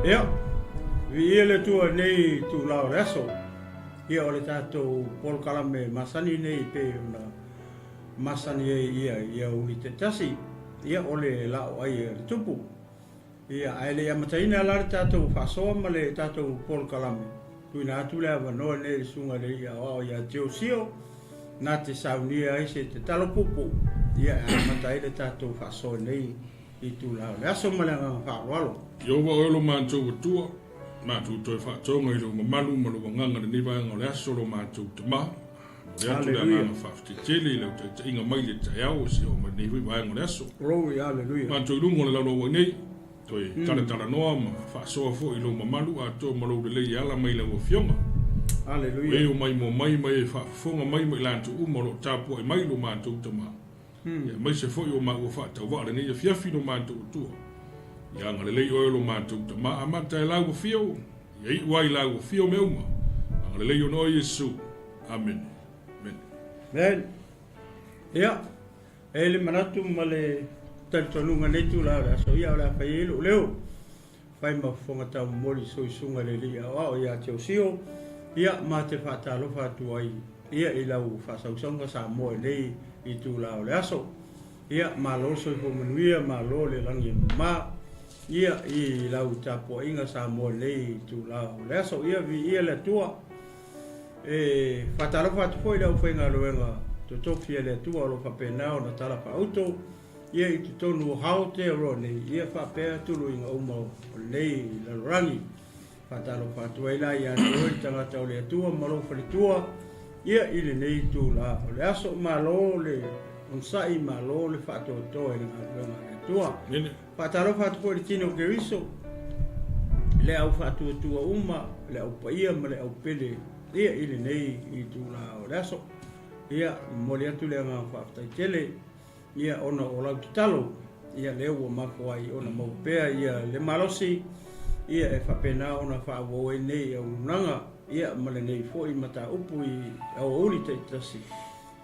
Ia, viia le Atua i lenei itula o le aso. Ia, o le tatou polokalame masani nei pei ona masani ai ia i aoauli taitasi, ia o le laoai a le Tupu. Ia, ae le i amataina la le tatou faasoa ma le tatou polokalame, tuuina atu le avanoa lenei i le Susuga i le Alii Aoao ia Teosio, na te saunia ai se tatalo puupuu, ia e amata ai le tatou faasoa i lenei itula o le aso ma le agaga faaaloalo. Ieova oe lo matou Atua, matou toe faatoga i lou mamalu ma lou agaga i lenei vaega o le aso lo matou Tama. Momoli atu le agaga faafetai tele i lau taitaiga mai le taeao seia oo mai lenei foi vaega o le aso. Glory, hallelujah. Matou i luga o le laulauai nei, toe talatalanoa ma faasoa foi i lou mamalu atoa ma lou lelei e ala mai i lau Afioga. Hallelujah. O e o maimoa mai ma e faafofoga mai ma i latou uma o lo o tapuai mai lo matou Tama. Aemaise foi o maua faatauvaa lenei afiafi lo matou Atua. Ia agalelei oe lo matou Tama amata e lau afio, ia iu ai lau afio mea uma. Agalelei ona oe Iesu. Amene. Amene. Amen. Ia, e i le manatu ma le talitonuga i lenei itula o le aso, ia o le a fai ai lou leo, fai ma fofoga taumomoli i soisuga le Alii Aoao ia te Osio, ia ma te faatalofa atu ai ia i lau faasausauga Samoa i lenei itula o le aso. Ia, malo le soifua manuia, malo le lagi e mama, ia i lau tapuaiga Samoa i lenei itula o le aso. Ia, viia le Atua. E faatalofa atu foi i le aufaigaluega totofi a le Atua o lo o faapena ona tala faauto ia i totonu o Aotearoa nei, ia faapea tuluiga uma o lenei lalolagi. Faatalofa atu ai la ia te oe le tagata o le Atua ma lou faletua ia i lenei itula o le aso. Malo le onosai, malo le faatoatoa i le galuega a le Atua. Faatalofa atu foi i le tino o Keriso, le au faatuatua uma, le au paia ma le au pele ia i lenei itula o le aso. Ia, momoli atu le agaga faafetai tele ia ona o lau tatalo, ia lea ua mafua ai ona maua pea ia le malosi ia e faapena ona faaauau ai nei auaunaga ia ma lenei foi mataupu i aoauli taitasi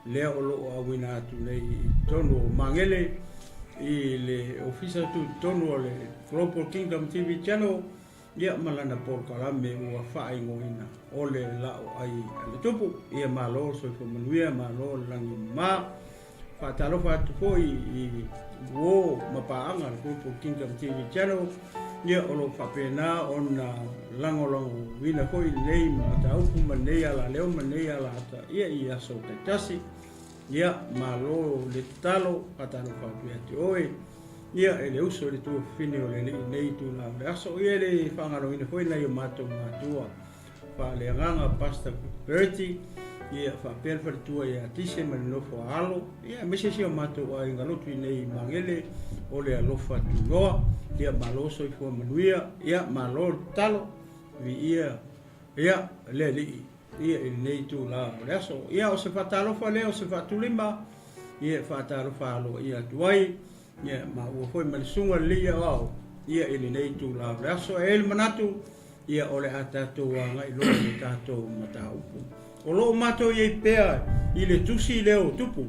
lea o lo o auina atu nei i totonu o Magele i le Ofisa Tutotonu o le Global Kingdom TV Channel ia ma lana polokalame ua faaigoaina o le Laoai a le Tupu. Ia malo le soifua manuia, malo le lagi mama. Faatalofa atu foi i uo ma paaga a le Global Kingdom TV Channel, ia o lo o faapena ona lagolagoina foi lenei mataupu ma lenei alaleo ma lenei alaata ia i aso taitasi. Ia malo le tatalo, faatalofa atu ia te oe, ia e le uso i le tuafafine o le Alii i lenei itula o le aso. Ia e le faagaloina foi nai o matou matua faaleagaga Pastor Bertie, ia faapea le faletua ia Tise ma le nofo a Alo, ia aemaise si o matou aiga lotu i nei Magele o le alofa tunoa. Ia malo soifua manuia, ia malo le tatalo, viia ia le Alii ia i lenei itula o le aso. Ia o se faatalofa lea o se faatulima, ia e faatalofa aloaia atu ai, ia maua foi ma le susuga le Alii Aoao ia i lenei itula o le aso. E i ai le manatu, Ia, o le a tatou agai loa i le tatou mataupu. O lo o matou i ai pea i le tusi lea o Tupu,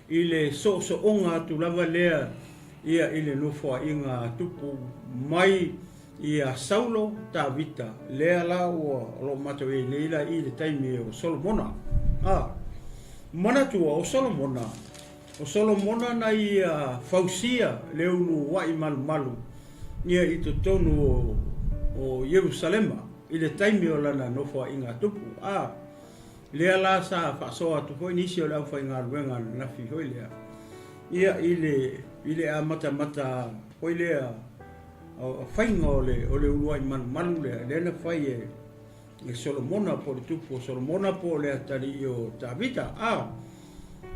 i le soosooga atu lava lea ia i le nofoaiga a Tupu mai ia Saulo Tavita, lea la ua o lo o matou i ai nei la i le taimi o Solomona. A manatua o Solomona, O Solomona na ia fausia le uluai malumalu ia i totonu o o Ierusalema i le taimi o lana nofoaiga tupu. A lea la sa faasoa atu foi nisi o le aufaigaluega ananafi foi lea ia i le i le amatamata foi lea faiga o le o le uluai malumalu lea lea na fai e e Solomona po o le tupu o Solomona po o le atalii o Tavita. A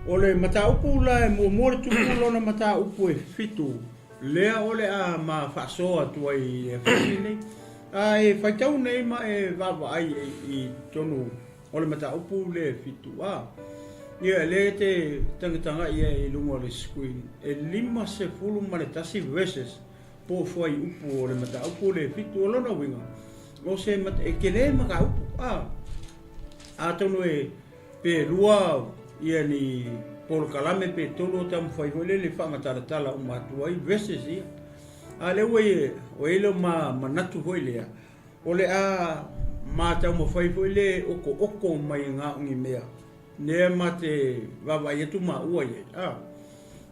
o le mataupu la e muamua le tupu lona mataupu e fitu lea o le a ma faasoa atu ai i le afiafi lenei. A e faitau nei ma e vaavaai i totonu o le mataupu lea e fitu. A ia lea e te tagatagai ai i luga o le screen e 51 verses po o fuaiupu o le mataupu le fitu. O lona uiga, o se e tele mataupu, a atonu e pe lua ia ni polokalame pe tolu o taumafai foi lele e faamatalatala uma atu ai verses ia. A lea ua i o i ai le ma manatu foi lea, o le a ma taumafai foi le okooko mai na o ni mea lea ma te vaavaai atu maua i ai, a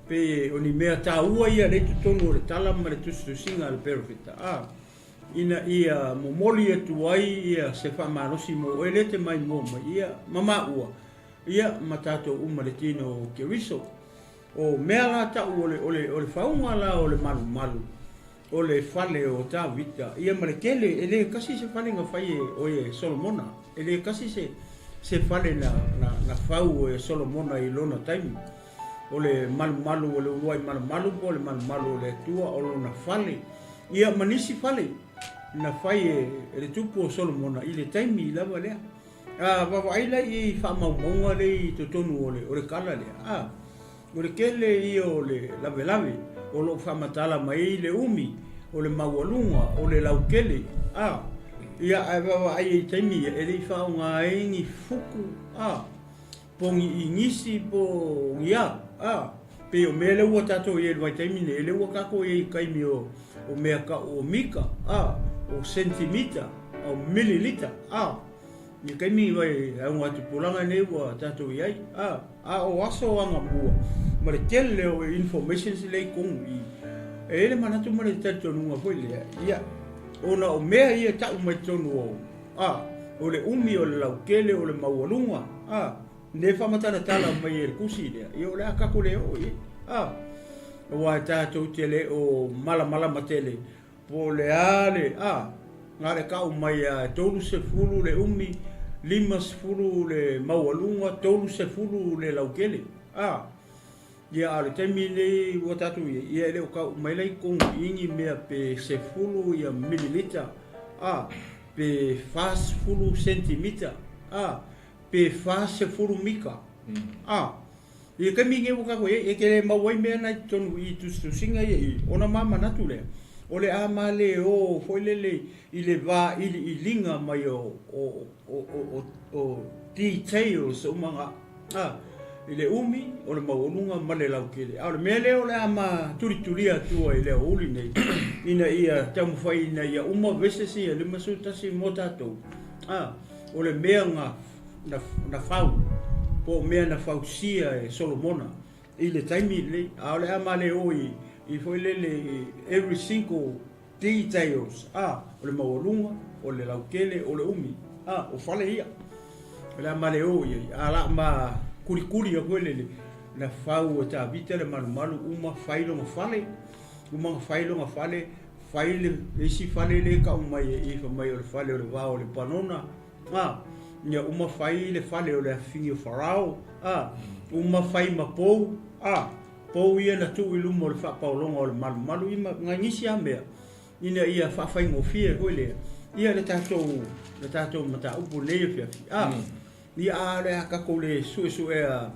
pe o ni mea taua ia lea i totonu o le tala ma le tusitusiga a le perofeta, a ina ia momoli atu ai ia se faamalosi mo oe lea te maimoa mai ia ma maua ia ma tatou uma le tino o Keriso. O mea la ta'u o le, o le, o le fauga la o le malumalu o le fale o Tavita, ia ma le tele, e le tasi se fale na fai e oe e Solomona, e le tasi se, se fale na, na, na fau e Solomona i lona taimi. O le malumalu o le uluai malumalu po o le malumalu o le Atua o lona fale, ia ma nisi fale na fai e, e le tupu o Solomona i le taimi lava lea. A vaavaai la i faamaumauga lea i totonu o le, o le tala lea, a, o le tele ia o le lavelave o lo o faamatala mai ai le umi, o le maualuga, o le lautele, a, ia, ae vaavaai i taimi ia, e le i faaaoga ai ni fuku, a, po ni inisi po ni a, a, pei o mea lea ua tatou i ai i le vaitaimi nei, e le ua tatou i ai i taimi o, o mea kau o mita, a, o sentimita, o mililita, a, i taimi vai auga tupulaga nei ua tatou i ai, a, a o aso anamua ma le tele o informations lea i totonu i, e i ai le manatu ma le talitonuga foi lea, ia, ona o mea ia e tau mai totonu o, a, o le umi, o le lautele, o le maualuga, a, le faamatalatala mai e le tusi lea, ia o le a tatou le oo i ai, a, aua e tatou te le o malamalama tele po o le a le, a, na le tau mai a e 30 le umi, 50 le maualuga, 30 le lautele, a. Ia, a o le taimi lenei ua tatou i ai, ia e le o tau mai la i totonu i i ni mea pe 10 ia mililita, a, pe 40 sentimita, a, pe 40 mita, a. I le taimi lenei ua tatou i ai, e te le maua ai mea na i totonu i i tusitusiga ia i i, ona ma manatu lea, o le a ma le o foi lele i le vailiiliga mai o, o, o, o, o, o details uma na, A, i le umi o le maualuga ma le lautele. A o le mea lea o le a ma tulitulia atua i le aoauli nei, ina ia taumafai ina ia uma verses ia 51 mo tatou, a, o le mea na, na, na fau, po o mea na fausia e Solomona i le taimi lenei. A o le a ma le o i, i foi lele i every single Details, a, o le maualuga, o le lautele, o le umi, a, o fale ia. O le a ma le o i ai, a la ma kulikuli aku e lele, na fau e Tavita le malumalu uma fai lona fale, uma na fai lona fale, fai le isi fale le tau mai e i fai mai o le fale o le vao o Lepanona, a, ia uma fai le fale o le afifini o Farao, a, uma fai ma pou, a, Pou ia na tuu i luma o le faapaologa o le malumalu i ma nisi lava mea ina ia faafaigofie foi lea ia le tatou le tatou mataupu lenei afiafi. A, ia a le a tatou le suesuea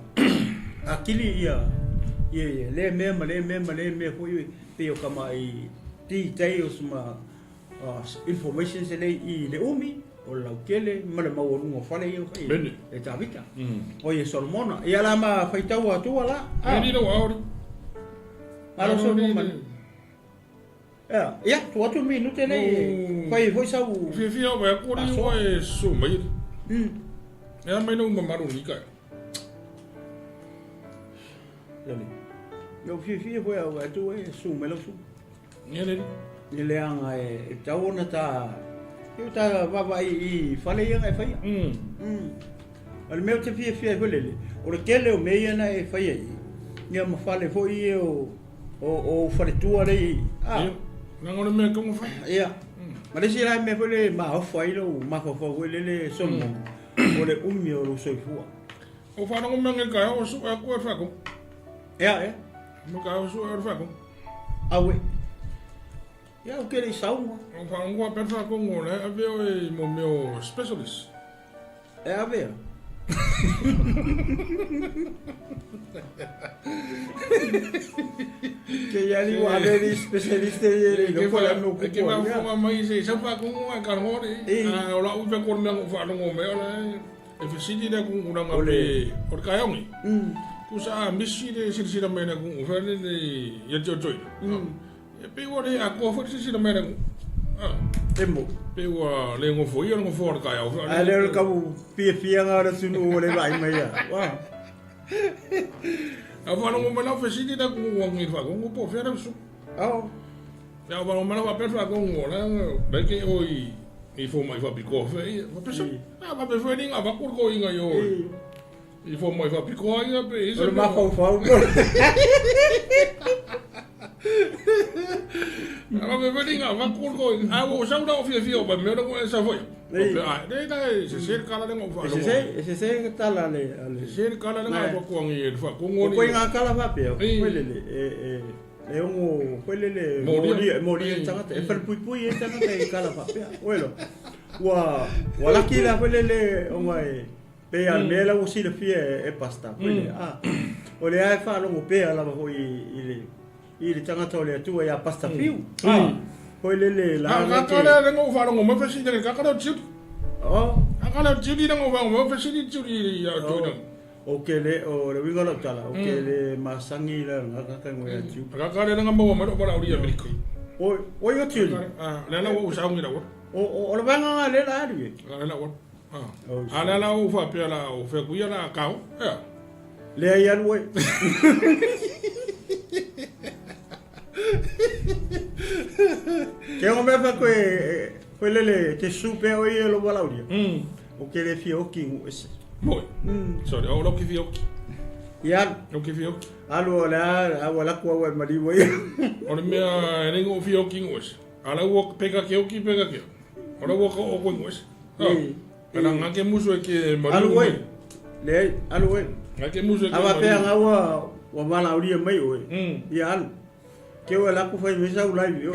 atili ia ia ia lea mea ma lea mea ma lea mea foi pei o tamai details ma information se lei i le umi o le lautele ma le maualuga o fale ia fai e Tavita. O ia Solomona. Ia la ma faitau atua la. Ah. Ni lau aori. Malo Solomona. Ia, ia, tu atu minute nei fai foi sau. Fiafia o mea kori o e su mai. Ea mai no mamalu ni kai. Lele. Io fiafia foi au atu e su mai lau su. Ia lele. I leaga e tatau ona ta e ta vaavaai i fale ia na e faia. O le mea ou te fiafia ai foi lele, o le tele o mea ia na e faia i i, ia ma fale foi ia o o faletua lea i i. Ah. Ia, leaga o le mea e tatau ona fai. Ia. Ma le isi la mea foi lele e maofa ai lou mafaufau foi lele Solomon, o le umi o lou soifua. O faalogo mai ngai taeao o sue atu e le faatogo. Ea, ea. Mo taeao sue o le faatogo. Aue. Ia, ou te le i saunoa. O faalogo faapea le faatogo o la e ave oe i mo mea o specialist. E ave a? Ke ia li ua ave li specialist e le no ko la no ko. Ke ma mai se sa faatogo ai ka ngore. A o la u pe ko mea o faalogo mai o la E fesili le atunuu pe o le taeao nei. Tusa a misi le silasila mai le atunuu foi lele ia te oe. E pei ua le atoa foi le silasila mai a le atunuu. E mo. Pei ua le gofoia le nofoa o le taeao foi. A le o le kau fiafiaga o le atunuu ua le vaai mai ia. Ua. A faalogo mai lau fesili le atunuu ua nei faalogo po o fea lau susu. Ao. Ia faalogo mai lau faapea faalogo o la la ke o i i fomai faapitoa foi ia. Faapea sa. A faapea foi ni avatu le toeaina i o. I fomai faapitoa ia pe i se. O le mafaufau. A faapea foi ni avatu le toeaina. A ua sau la o fiafia o mai mea la e sa foi. Faapea a le la e sese le tala le ngau faalogo. E sese le tala a le. Sese le tala le ngau avatu angi e le faatogo. O koe ngā tala faapea. Foi lele e ono foi lele molia molia i tagata e falepuipui ai tagata i tala faapea. Oi lo. Ua ua laki la foi lele ona e pei a le mea la ua silafia e pastor foi lele. A o lea e faalogo pea lava foi i le i le tagata o le Atua ia Pastor Fiu. A foi lele la. A ka le le ngau faalogo mai fesili le ka le tiuli. Oh. A ka le tiuli le ngau faalogo mai fesili tiuli ia tuina. O ke le o le uiga o lau tala, o ke le masagi la nga ka ngoi a tiu. Ka ka le nga maua mai lo bala uri Amerika. O o yo tiuli. A le la ua saungi la ua. O o o le vanga nga le la alu e. La le la ua. A le la ua fa pea la o fe kuia la kao. Ea. Le ai alu e. Ke o mea fa koe koe lele te su pea o ia lo walauria. O ke le fia oki ngu ese. Moi. Sorry, o lo ki fia oki. Ia. O ki fia oki. Alu o le a ua laku au e maliu ai. O le mea e le ngo fia oki ngu ese. Ala ua peka ke oki peka ke. O le ua ka o koe ngu ese. Ala ngā ke musu e ke maliu. Alu e. Le alu e. Ngā ke musu e ke maliu. Awa pea ngā ua ua malauria mai oe. Ia alu. Ke ua laku fai me sau lai o.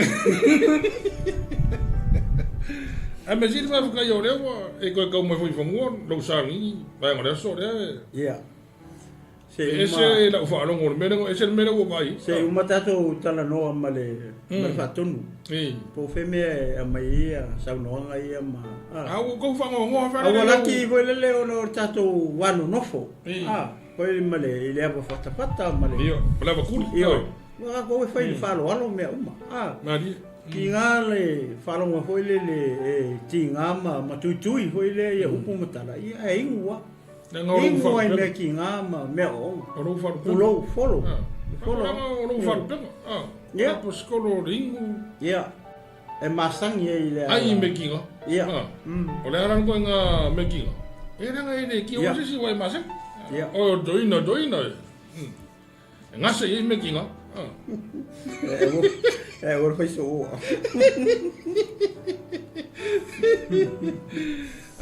A me sili whawhikai o lea ua e koe kau mai foi whangua, lau sāngi, vaenga lea so lea. Ia. Se ese lau whaalongo le mea, ese le mea ua vai. Se uma tātou talanoa ma le whaatonu. Po fe mea e mai ia, saunoaga ia ma... A ua kau whangoangoa whaere. A ua laki foi lele ona o tātou wano nofo. Foi ma le i le ava fatafata ma le... Ia, o le ava kuli. Ia. Ua kākou e fai le faaaloalo mea uma. Malie. Tiga le faalogo foi lele e tiga ma tuitui foi lea ia upu ma tala, ia e igu lava. Igu ai mea tiga ma mea ooga. O lou faalupega. O lou folo. Folo. O lou faalupega. Ia. Aposikolo o le igu. Ia. E masagi ai i le ala. Ai me kiga. Ia. O le ala koe ngā me kiga. E leaga e le ki o se si wa e masagi. Ia. O doina doina. E gase i me kiga. E ua fai so.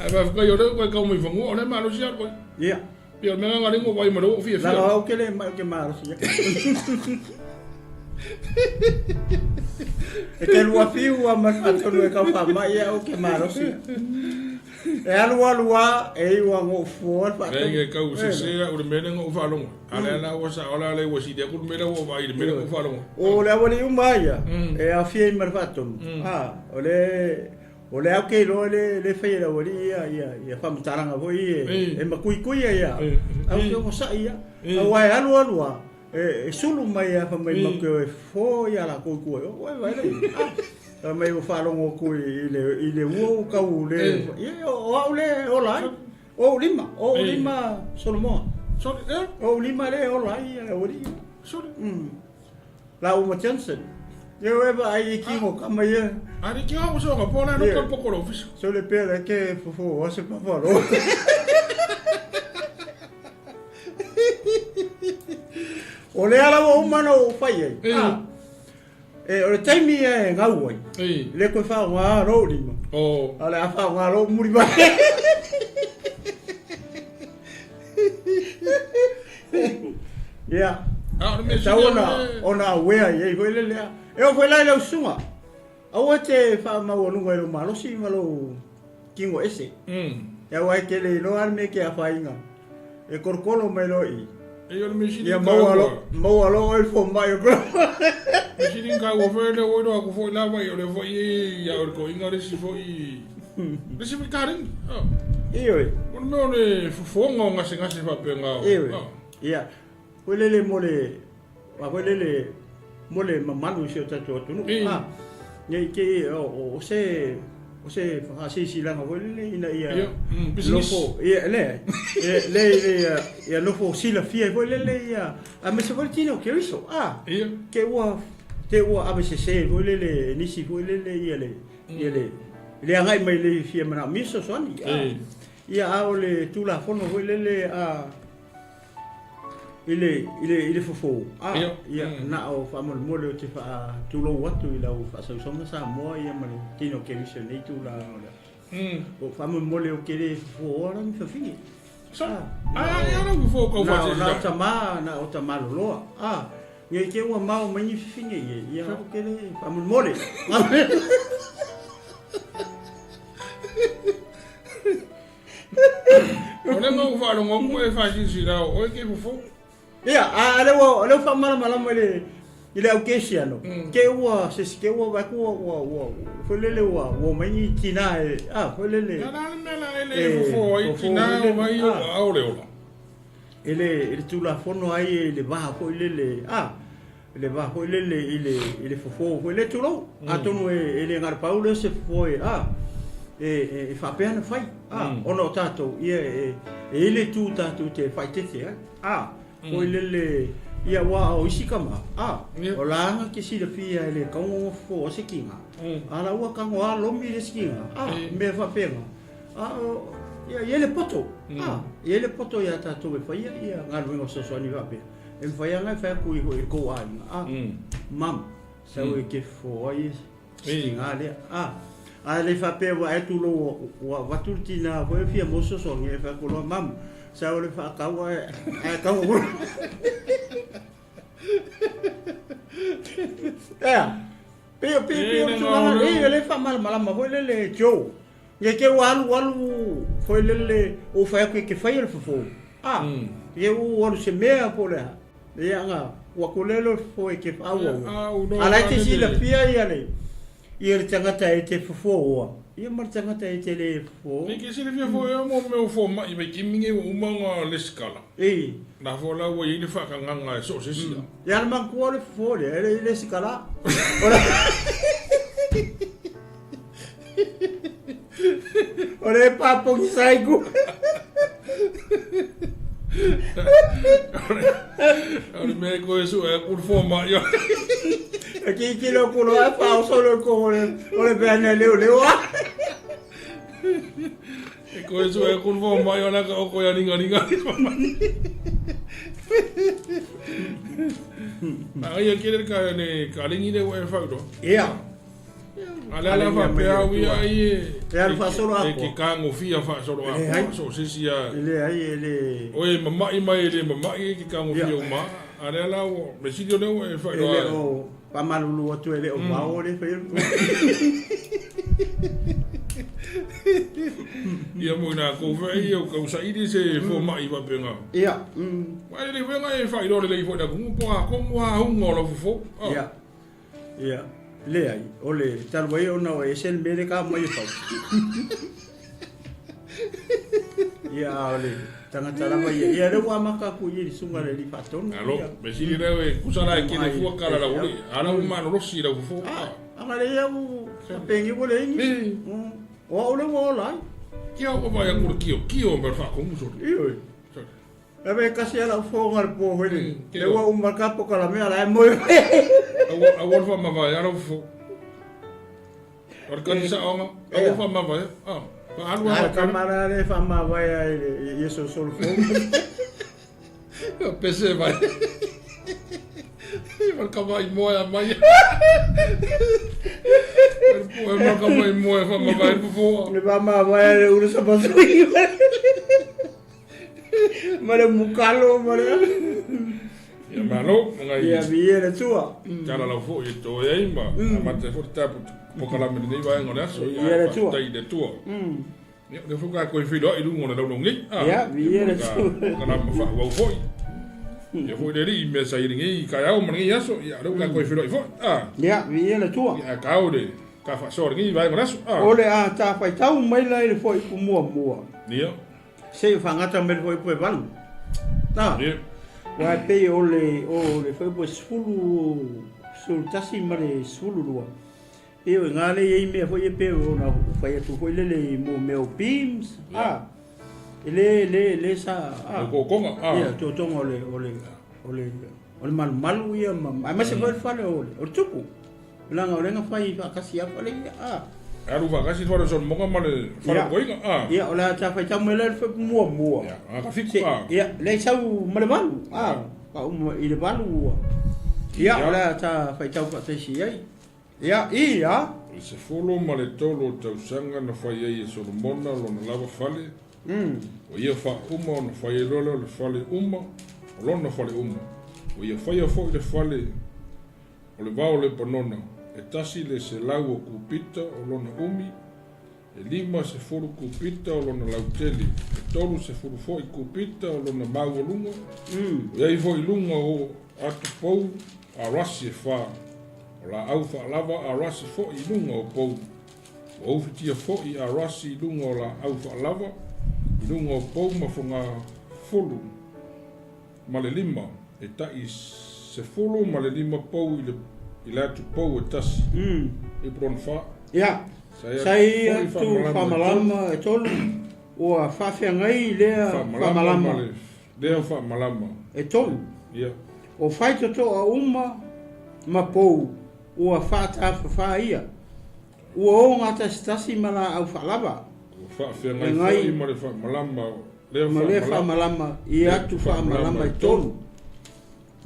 Ai whawhikai o leo koe kau mai whangua, o le malosi a koe. Ia. Pia o mea ngā ringo vai ma leo o fia fia. Langa au ke le mai o ke malosi. E te lua fiu a ma whatonu e kau whamai ia o ke malosi. E alu alu a, e iwa ngō fua whatonu. Nei e kau se se a ure mele ngō whalongo. Ale ala ua sa ola ale ua si te akuru mele ua vai le mele ngō whalongo. O le awali uma ia, e a fia i ma whatonu. O le... O le au ke iloa le fai e le aualii ia ia faamatalaga foi e makuikui ai ia. Au ke ogosaʻi ia. Auā e alualu a e sulu mai a fai mai matou te o e fofo ia lakou i tua i o. Oi vaai lea. Fai mai ua faalogo atu i le ua ua tau le ia o au lea e ola ai. O ou lima, o ou lima Solomoa. O ou lima lea e ola ai ia le aualii. La uma Johnson. Ia e vaai i kingo kama ia. Ari ki au so ka pona no ka poko lo fiso. So le pea le ke fofo o se papa lo. O le ala ua uma na ou fai ai. E o le taimi ia e gau ai. Le koe faaaoga lou lima. A o le a faaaoga lou muli mai. Ia. E tatau ona aware i ai foi le lea. E oo foi la i lau susuga, aua e te faamaualuga i lou malosi ma lou tino ese. Aua e te le iloa le mea e te afaina e kolokolo mai loa i i. Ia maua loa oe i le fomai o Glover. Mea sili ona taua foi lea ua iloa atu foi lava ia o lea foi e ia o le toeaina le isi foi le isi foi kaleni. Ioe. O le mea o le fofoga o gasegase faapena. Ioe. Ia. Foi lele mo le, a foi lele, mo le mamalu i si o tatou atunuu. A, nei te i o se o se faasilasilaga foi lele ina ia nofo, ia, leai, le, ia, ia nofo silafia ai foi lele ia, aemaise foi le tino o Keriso, a, te ua, te ua avesese foi lele e nisi foi lele ia le, ia le, le agai mai le fia manaomia fesoasoani, a, ia, a o le Tulafono foi lele a, I le, i le, i le fofo, a, Ia. ia, na o faamolemole ou te faatulou atu i lau faasausauga Samoa ia ma le tino o Keriso i lenei tulaga o le aso. O faamolemole ou te le fofoa la ni fafine. Sa, a, a, a lau fofo kau Na o, faatasi na o la. tama, na o tama loloa. A, nei te ua mao mai ni fafine ia, ia ou te le faamolemole. O le mau faalogo atu e faasilasila o oe ke fofo. Ia, a lea ua lea ua faamalamalama i le i le au Kesiano, ke ua se ke ua vaai atu ua ua ua foi lele ua ua omai ni tina e a foi lele. Ia la le mea la e le fofo ai tina o mai o ao le ola. I le i le Tulafono ai i le va foi lele a le va foi lele i le i le fofo foi le tulou atonu e le galepau lea o se fofo e a e faapea ona fai a ona o tatou ia e i ai le itu tatou te faaeteete ai a foi lele ia aua o isi tama a o la e te silafia e le tatau ona fofo ai se tina a la ua tago lava lomi le isi tina a mea faapena a o ia e i ai le poto a e i ai le poto ia tatou e faia ia galuega fesoasoani faapea. E mafai lava ona e fai atu iho i le tou aiga, a, Mum, sau e te fofo ai si tina lea. A, a le faapea ua ae atu lou, ua avatu le tina foi e fia maua fesoasoani, e fai atu loa, Mum, sau le faatau ae, ae tau ua. Ea, pei, pei, pei o le tulaga, e le faamalamalama foi lele, Joe. Ia te ua alu alu foi lele ou fai atu e te faia le fofo. A, ia ua alu se mea po o le a. Ia aga ua atu lea le fofo e te faaauau. A la e te silafia ia le ia le tagata e te fofoa ia ma le tagata e te le fofo. E te silafia foi a mo mea o fomai vaitaimi nei ua uma ona lesitala. Ei. La foi la ua i ai le faatagaga e so o se isi a. Ia le manatua le fofo lea e le i lesitala. O le papogi saiku. O le mea e koe sue a kuru fō mai o. E ki ki lo kuro a whao solo ko o le o le pea nei leo leo a. E koe sue a kuru fō mai o naka o koe a ringa ringa. A ia kere ka ne ka ringi le ua e whauroa. Ia. A le ala faapea au ia ai e E alu faasolo e ke atoa. kagofia faasolo E leai. atoa so o se isi a E leai e le. O e mama'i mai e le mama'i e ke kagofia Ia. uma a le ala ua me sili o lea ua e E le faailoa o faamalulu atu e le o vao le fai atu. Ia mo ina kou fai ia o kau saili se foma'i faapena. Ia. Ua e le fai ona e faailoa lelei foi i le atunuu po o a tonu a auga o lau fofo. Ia. Ia, leai, o le talu ai ona o ese le mea lea ka aumai e fau. Ia, a o le tagata lava ia. Ia, lea ua amata atu i i le susuga i le Alii Faatonu. Alo, me sili lea e kusa la e kele fua kala la uli. Ala u malolosi i lau fofo. Ah, aga le ia u pengi ua leai nisi. O au lea ua ola ai. Kia ua vai atu le kio, kio ma le faakomu sole. Ioe. Ave e kasi ala ufo ngal po hoi. Le ua uma ka po kala mea la e moe. Aua le faamavae ala ufo. O le kani saoga, aua faamavae. Ah, faalu ala kamara le faamavae ai le Iesu solo fo. Pese vai. Ma le kama i moe a mai. Le ma kama i moe faamavae le fofo. Le faamavae le ulu sa pasui. Ma le mukalo ma le. Ia malo, ngai. Ia viia le Atua. Tala lau foi e toe ai ma amata ai foi le tapu pokalame i lenei vaega o le aso. Viia le Atua. Faafetai i le Atua. Ia, lea foi ka koe feiloai i luga o le laulau nei. Ia, viia le Atua. Pokalame faaauau foi. Ia foi le alii i mea sa i lenei taeao ma lenei aso. Ia, lea ua ka koe feiloai foi. Ia, viia le Atua. Ia, ae kao le ta faasoa i lenei vaega o le aso. O le a ta faitau mai la i le fuaiupu muamua. Ia. Se i faagata mai le fuaiupu e 8. Na. Ia. Aua e pei o le o le fuaiupu e 10 11 ma le 12, pei o i ina lea e i ai mea foi ia pei ona fai atu foi lele i mea o beams, a, e le, le, le sa, a. O totoga, a. Ia, totoga o le, o le, o le, o le malumalu ia ma, aemaise foi le fale o le, o le tupu. Leaga o lea na fai faatasi lava fale ia, a. E alu faatasi le fale o Solomona ma le fale o Toeaina, a. Ia, o le a ta faitau mai lea i le fuaiupu muamua. Ia, a ka fitu, a. Ia, lea i sau ma le 8, a. Faauma i le 8 ua. Ia, o le a ta faitau faataisi i ai. Ia, i, a. I le 13 o tausaga na fai ai e Solomona lona lava fale, ua ia faauma ona fai ai loa lea o le fale uma, o lona fale uma. Ua ia faia foi le fale o le vao o Lepanona, e 100 o kupita o lona umi, e 50 kupita o lona lautele, e 30 foi kupita o lona maualuga, ua i ai foi i luga o atupou arasi e fa, o laau faalava arasi foi i luga o pou. Ua ufitia foi arasi i luga o laau faalava, i luga o pou ma fogafulu ma le lima, e tai 15 pou i le i le atupou e tasi. Ipu lona fa. Ia, sa i atu faamalama e tolu, ua faafeagai lea faamalama. Lea faamalama. E tolu. Ia. O faitotoa uma ma pou ua faatafafā ia. Ua ogatasitasi ma laau faalava. Ua faafeagai foi ma le faamalama lea ma lea faamalama i atu faamalama e tolu.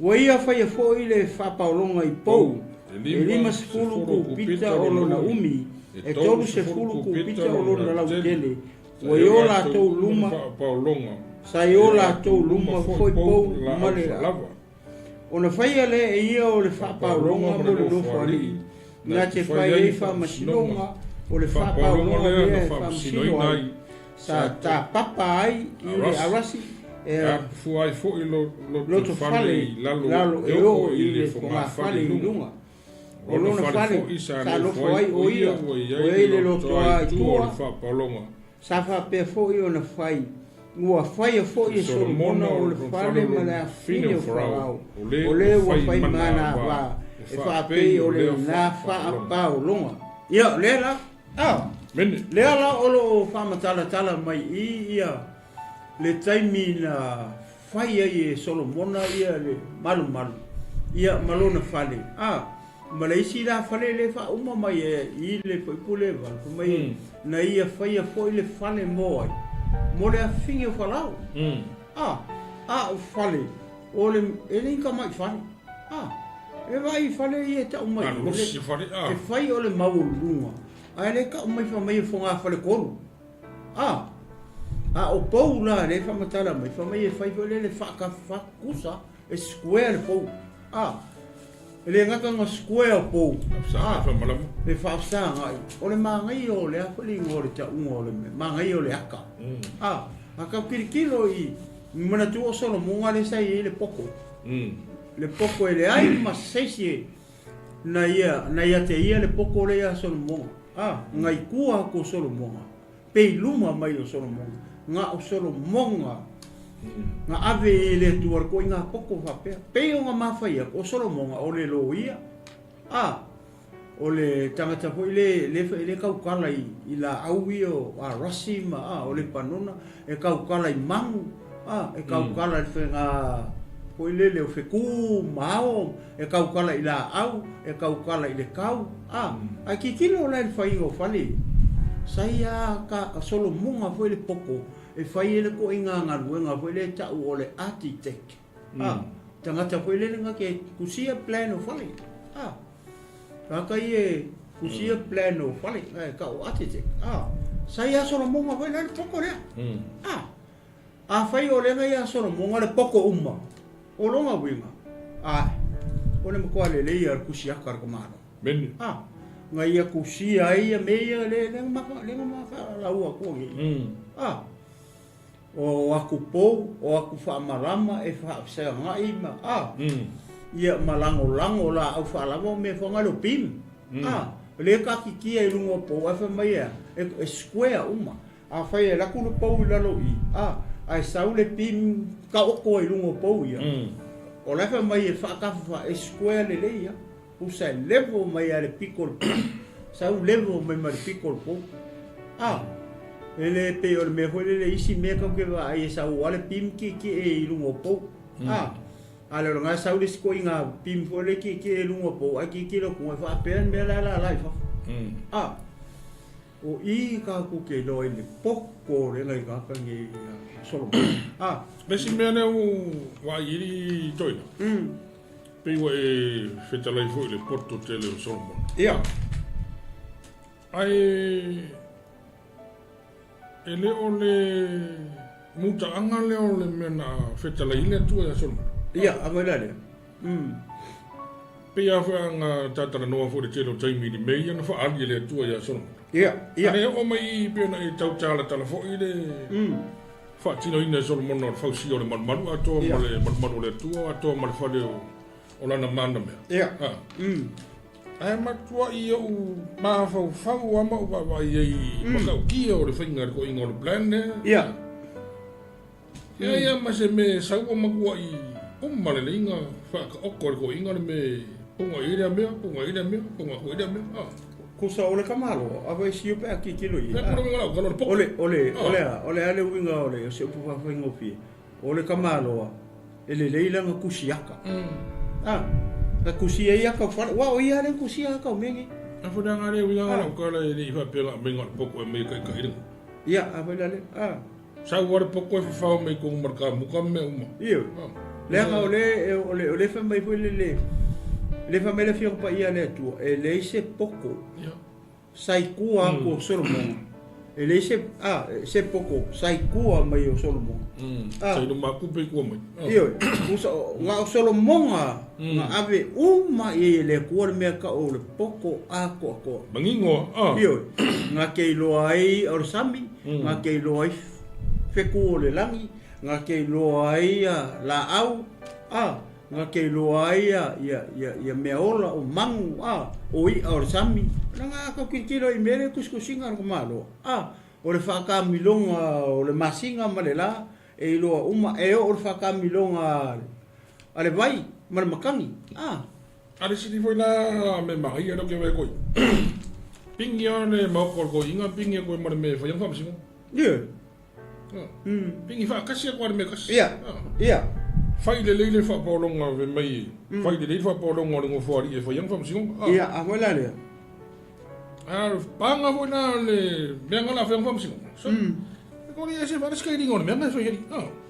Ua ia faia foi le faapaologa i pou, e 50 kupita o lona umi, e 30 kupita o lona lautele, ua i o latou luma, sa i o latou luma foi pou ma le Ona faia lea e ia o le faapaologa mo le nofoalii, na te fai ai faamasinoga o le faapaologa lea e faamasino ai, sa tapapa ai i le arasi e apufua ai foi lotofale i lalo e oo i le fogafale i luga. O lona fale sa nofo ai o ia, ua i ai le lotoa i tua, sa faapea foi ona fai, ua faia foi e Solomona o le fale ma le afafine o Farao, o le ua fai manava, e faapei o lena faapaologa. Ia, lea la, a, lea la o lo o faamatalatala mai i ia le taimi na fai ai e Solomona ia le malumalu, ia ma lona fale, a, ma le isi la fale le faauma mai e i le fuaiupu le 8, fai mai na ia faia foi le fale mo ai, mo le afafine o Farao. A, a o fale, o le, e le i tamai fale, a, e vaai i fale ia e tau mai, e fai o le maualuluga, ae le tau mai fai mai e fogafale tolu. A, a o pou la lea e faamatala mai, fai mai e fai foi lele faatafakusa, e square le pou. A, e le gata na square o pou. A, e faafesagai. O le manaia o le a foi le igoa o le tauga o le mea, manaia o le aka. A, a tau tilotilo i, manatua o Solomona lea sa i ai le poto. Le poto e leai ma se isi e, Na ia, na ia te ia le poto lea ia Solomona. A, na i tua atu o Solomona, pe i luma mai o Solomona, na o Solomona na ave i le Atua le koina poto faapea. Pei ona mafai atu, o Solomona o le loia. A, o le tagata foi le, le, le tautala i, i laau ia o arasi ma, a, o Lepanona, e tautala i manu, a, e tautala i le faiga foi lele o fetu ma ao, e tautala i laau, e tautala i le kau, a, ae tilotilo la i le faiga o fale ia. Sa ia ka solomona foi le poto e fai ai le toaiga galuega foi lea e tau o le architect, a, tagata foi lele na te kusia plan o fale, a, tagata ia e kusia plan o fale, e tau architect, a, sa ia solomona foi la le poto lea, a. Afai o lea ia Solomona le poto uma, o lona uiga, ae, o le matua lelei ia o le tusi aka a le tamaloa. Mene. A, na ia tusia ai ia mea ia le, le maka, le maka laua atua nei. A, o aku pou, o aku faamalama e faafesagai ma, a, ia ma lagolago laau faalava o mea foi na le o pim. A, le katitia i luga o pou, ae fai mai e a, e, e square uma. Afai e alu atu le pou i lalo i, a, ae sau le beam taoto ai i luga o pou ia, o la e fai mai e faatafafa, e square lelei lava. Usa e level mai a le piko o le pou. Sau level mai ma le piko o le pou. A, e le pei o le mea foi lele isi mea kau ke vaai e sau a le pim kiekie i luga o pou. A, a le o le sau le isi koiga pim foi le kiekie i luga o pou, ae kiekie le kuga e faapea le mea la e lala i fafo. A, o i ka ku ke iloa i le poko o le ngai ka ka nge Solomon. A, Le isi mea lea ua vaai i alii toeaina. Pei ua e fetalai foi i le poto tele o Solomona. Ia. Ae e le o le mutaaga lea o le mea na fetalai ai le Atua ia Solomona. Ia, a foi la lea. Pei lava foi ana tatalanoa foi i le tele o taimi i le mea ia na faaali e le Atua ia Solomona. Ia, ia. A le oo mai i i pei ona e tau talatala foi le faatinoina e Solomona o le fausia o le malumalu atoa ma le malumalu o le Atua atoa ma le fale o lana mana mea. Ia. Ae matuai ou mafaufau lava ma ou vaavaai ai i matautia o le faiga o le koiga o le plan lea. Ia. Ia ia ma se mea e sau ua matuai uma lelei na faataoto e le toeaina le mea e poga i ai lea mea, poga i ai lea mea, poga atu ai lea mea. Ah. Kusa o le kamalo, a vai sio pe a kikilo i. Pe kura uiga lau kalo le poko. Ole, ole, ole a, ole a le uiga ole, o se upu faafaigofie. O le kamaloa, e lelei lana kusiaka. Ah, na kusia ai aka o fale, ua o ia le kusia aka o mea nei. A foi le le uiga lau kala e le i faapea na aumai na o le poko e aumai e taitai le. Ia, a foi la le, ah. Sau lava le poto e fafao mai totonu ma le kamuka ma mea uma. Ioe. Leaga o le, o le, o le fai mai foi lele, le fai mai le Afioga Paia a le Atua, e leai se poto sa i tua atu o Solomona. E leai se, a, se poto sa i tua mai o Solomona. A. Sa i luma atu pe i tua mai. Ioe. Usa, na o Solomona na ave uma i ai e le Atua le mea tau o le poto atoatoa. Manino a. Ioe. Na te iloa ai o le sami, na te iloa ai fetu o le lagi, na te iloa ai laau, a, na te iloa ai ia mea ola o manu, a, o i'a o le sami. Leaga a tau tilotilo i mea lea tusitusiga a le Malo, a, o le faatamiloga o le masina ma le la e iloa uma, e oo le faatamiloga a le vai ma le matagi, a. A le sili foi la me manaia lea ou te vaai atu ai. Pingi lava le maota o le toeaina, pingi atu ai ma le mea e fai ai le faamasinoga. Ioe. Pingi faatasi atu lava i le mea tasi. Ia, ia. Fai lelei le faapaologa fai mai, fai lelei le faapaologa o le nofoalii e fai ai le faamasinoga. Ia, a foi la lea. A o le paga foi la le mea na o le a fai ai le faamasinoga. So, e kore e se whare sikaringa o le mea na e fai ai.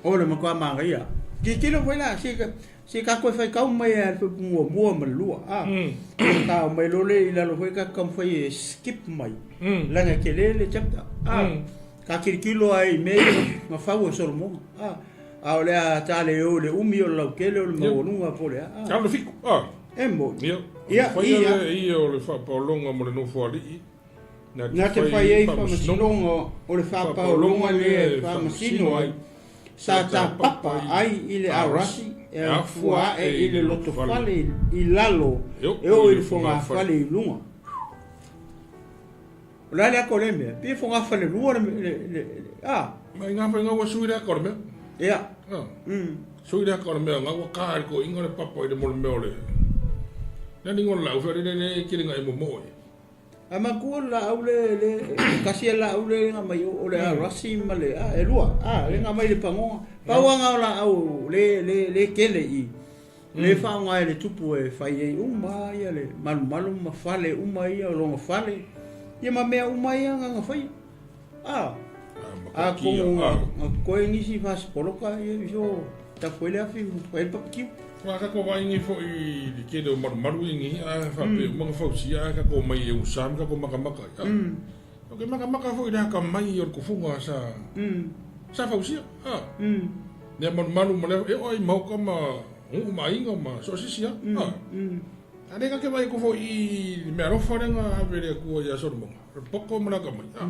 O le matua manaia. Tilotilo foi la, se Se ka koe whai kau mai a le whaipu muamua ma le lua, a. Ka mai lo le i lalo foi ka taumafai e skip mai. Leaga e tele le chapter, a. Ka tilotilo ai i mea ia na fau e Solomona, a. A o le a ta le o i le umi o le lautele o le maualuga po o le a, a. Tau le fiku, a. E moni. Ia. Ia, Faia le ia o le faapaologa mo le nofoalii. Na te fai ai faamasinoga o le faapaologa lea e faamasino ai, sa tapapa ai i le aorasi e afua ae i le lotofale i lalo e oo i le fogafale i luga. O le a le aka o lea mea? Pei e fogafale lua le, a? Mai ngā whai ngā ua sui le aka o le mea. Ia. Sui le aka o le mea, ngā ua kā i le koinga le papa i le mo le mea o le. Nā ningo le lau whea le le le kere ngā e momo e. A matua le laau le, le, kasi a laau le nga mai o le arasi ma le, a, e lua, a, le nga mai le pagoga. Pau a nga o laau le, le, le kele i, le whaonga e le tupu e whai ei uma ia le malumalu ma fale uma ia o longa fale, ia ma mea uma ia nga nga whaia. A, a kongo nga, nga koe nisi whasipoloka ia iso tapu ele afi, whai le papakiu. Ua ka ko vaingi foi i le tele o malumalu i ngi a faapea uma na fausia ae ka ko mai e usa ma ka ko makamaka ai. O ke makamaka foi le haka mai o le kufuga sa sa fausia a. Nea malumalu ma le e o ai maoka ma nuu ma aiga ma so o se isi a. A le ka ke vai ko foi i le mea alofa lea na ave e le Atua ia Solomona, o le poko ma le akamai a.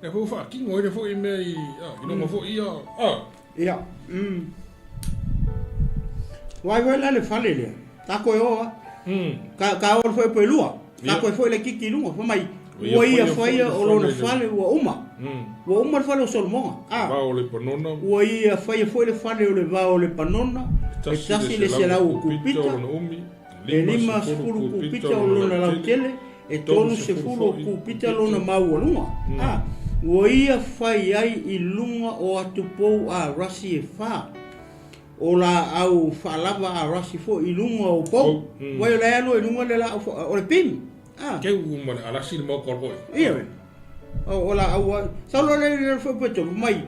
Lea foi ua faatino ai le foi mea i a i luga foi ia a. Ia. Wai foi la le fale lea. Ka koe o a. Ka ka o le foi po e lua. Ka koe foi le kiki i luga. Fai mai, ua ia faia o lona fale ua uma. Ua uma le fale o Solomona. A. Vao o Lepanona. Ua ia faia foi le fale o le vao o Lepanona. E tasi le selau o kupita. E 50 kupita o lona lautele, e 30 o kupita lona maualuga. A ua ia fai ai i luga o atupou a rasi e fa, o laau faalava a rasi foi i luga o pou. Uai o la e alu ai i luga le laau o le pim. A. Keu uma le alasi le maoka o le koi. Ioe. O laau a. Sau loa le le foi Petulu mai,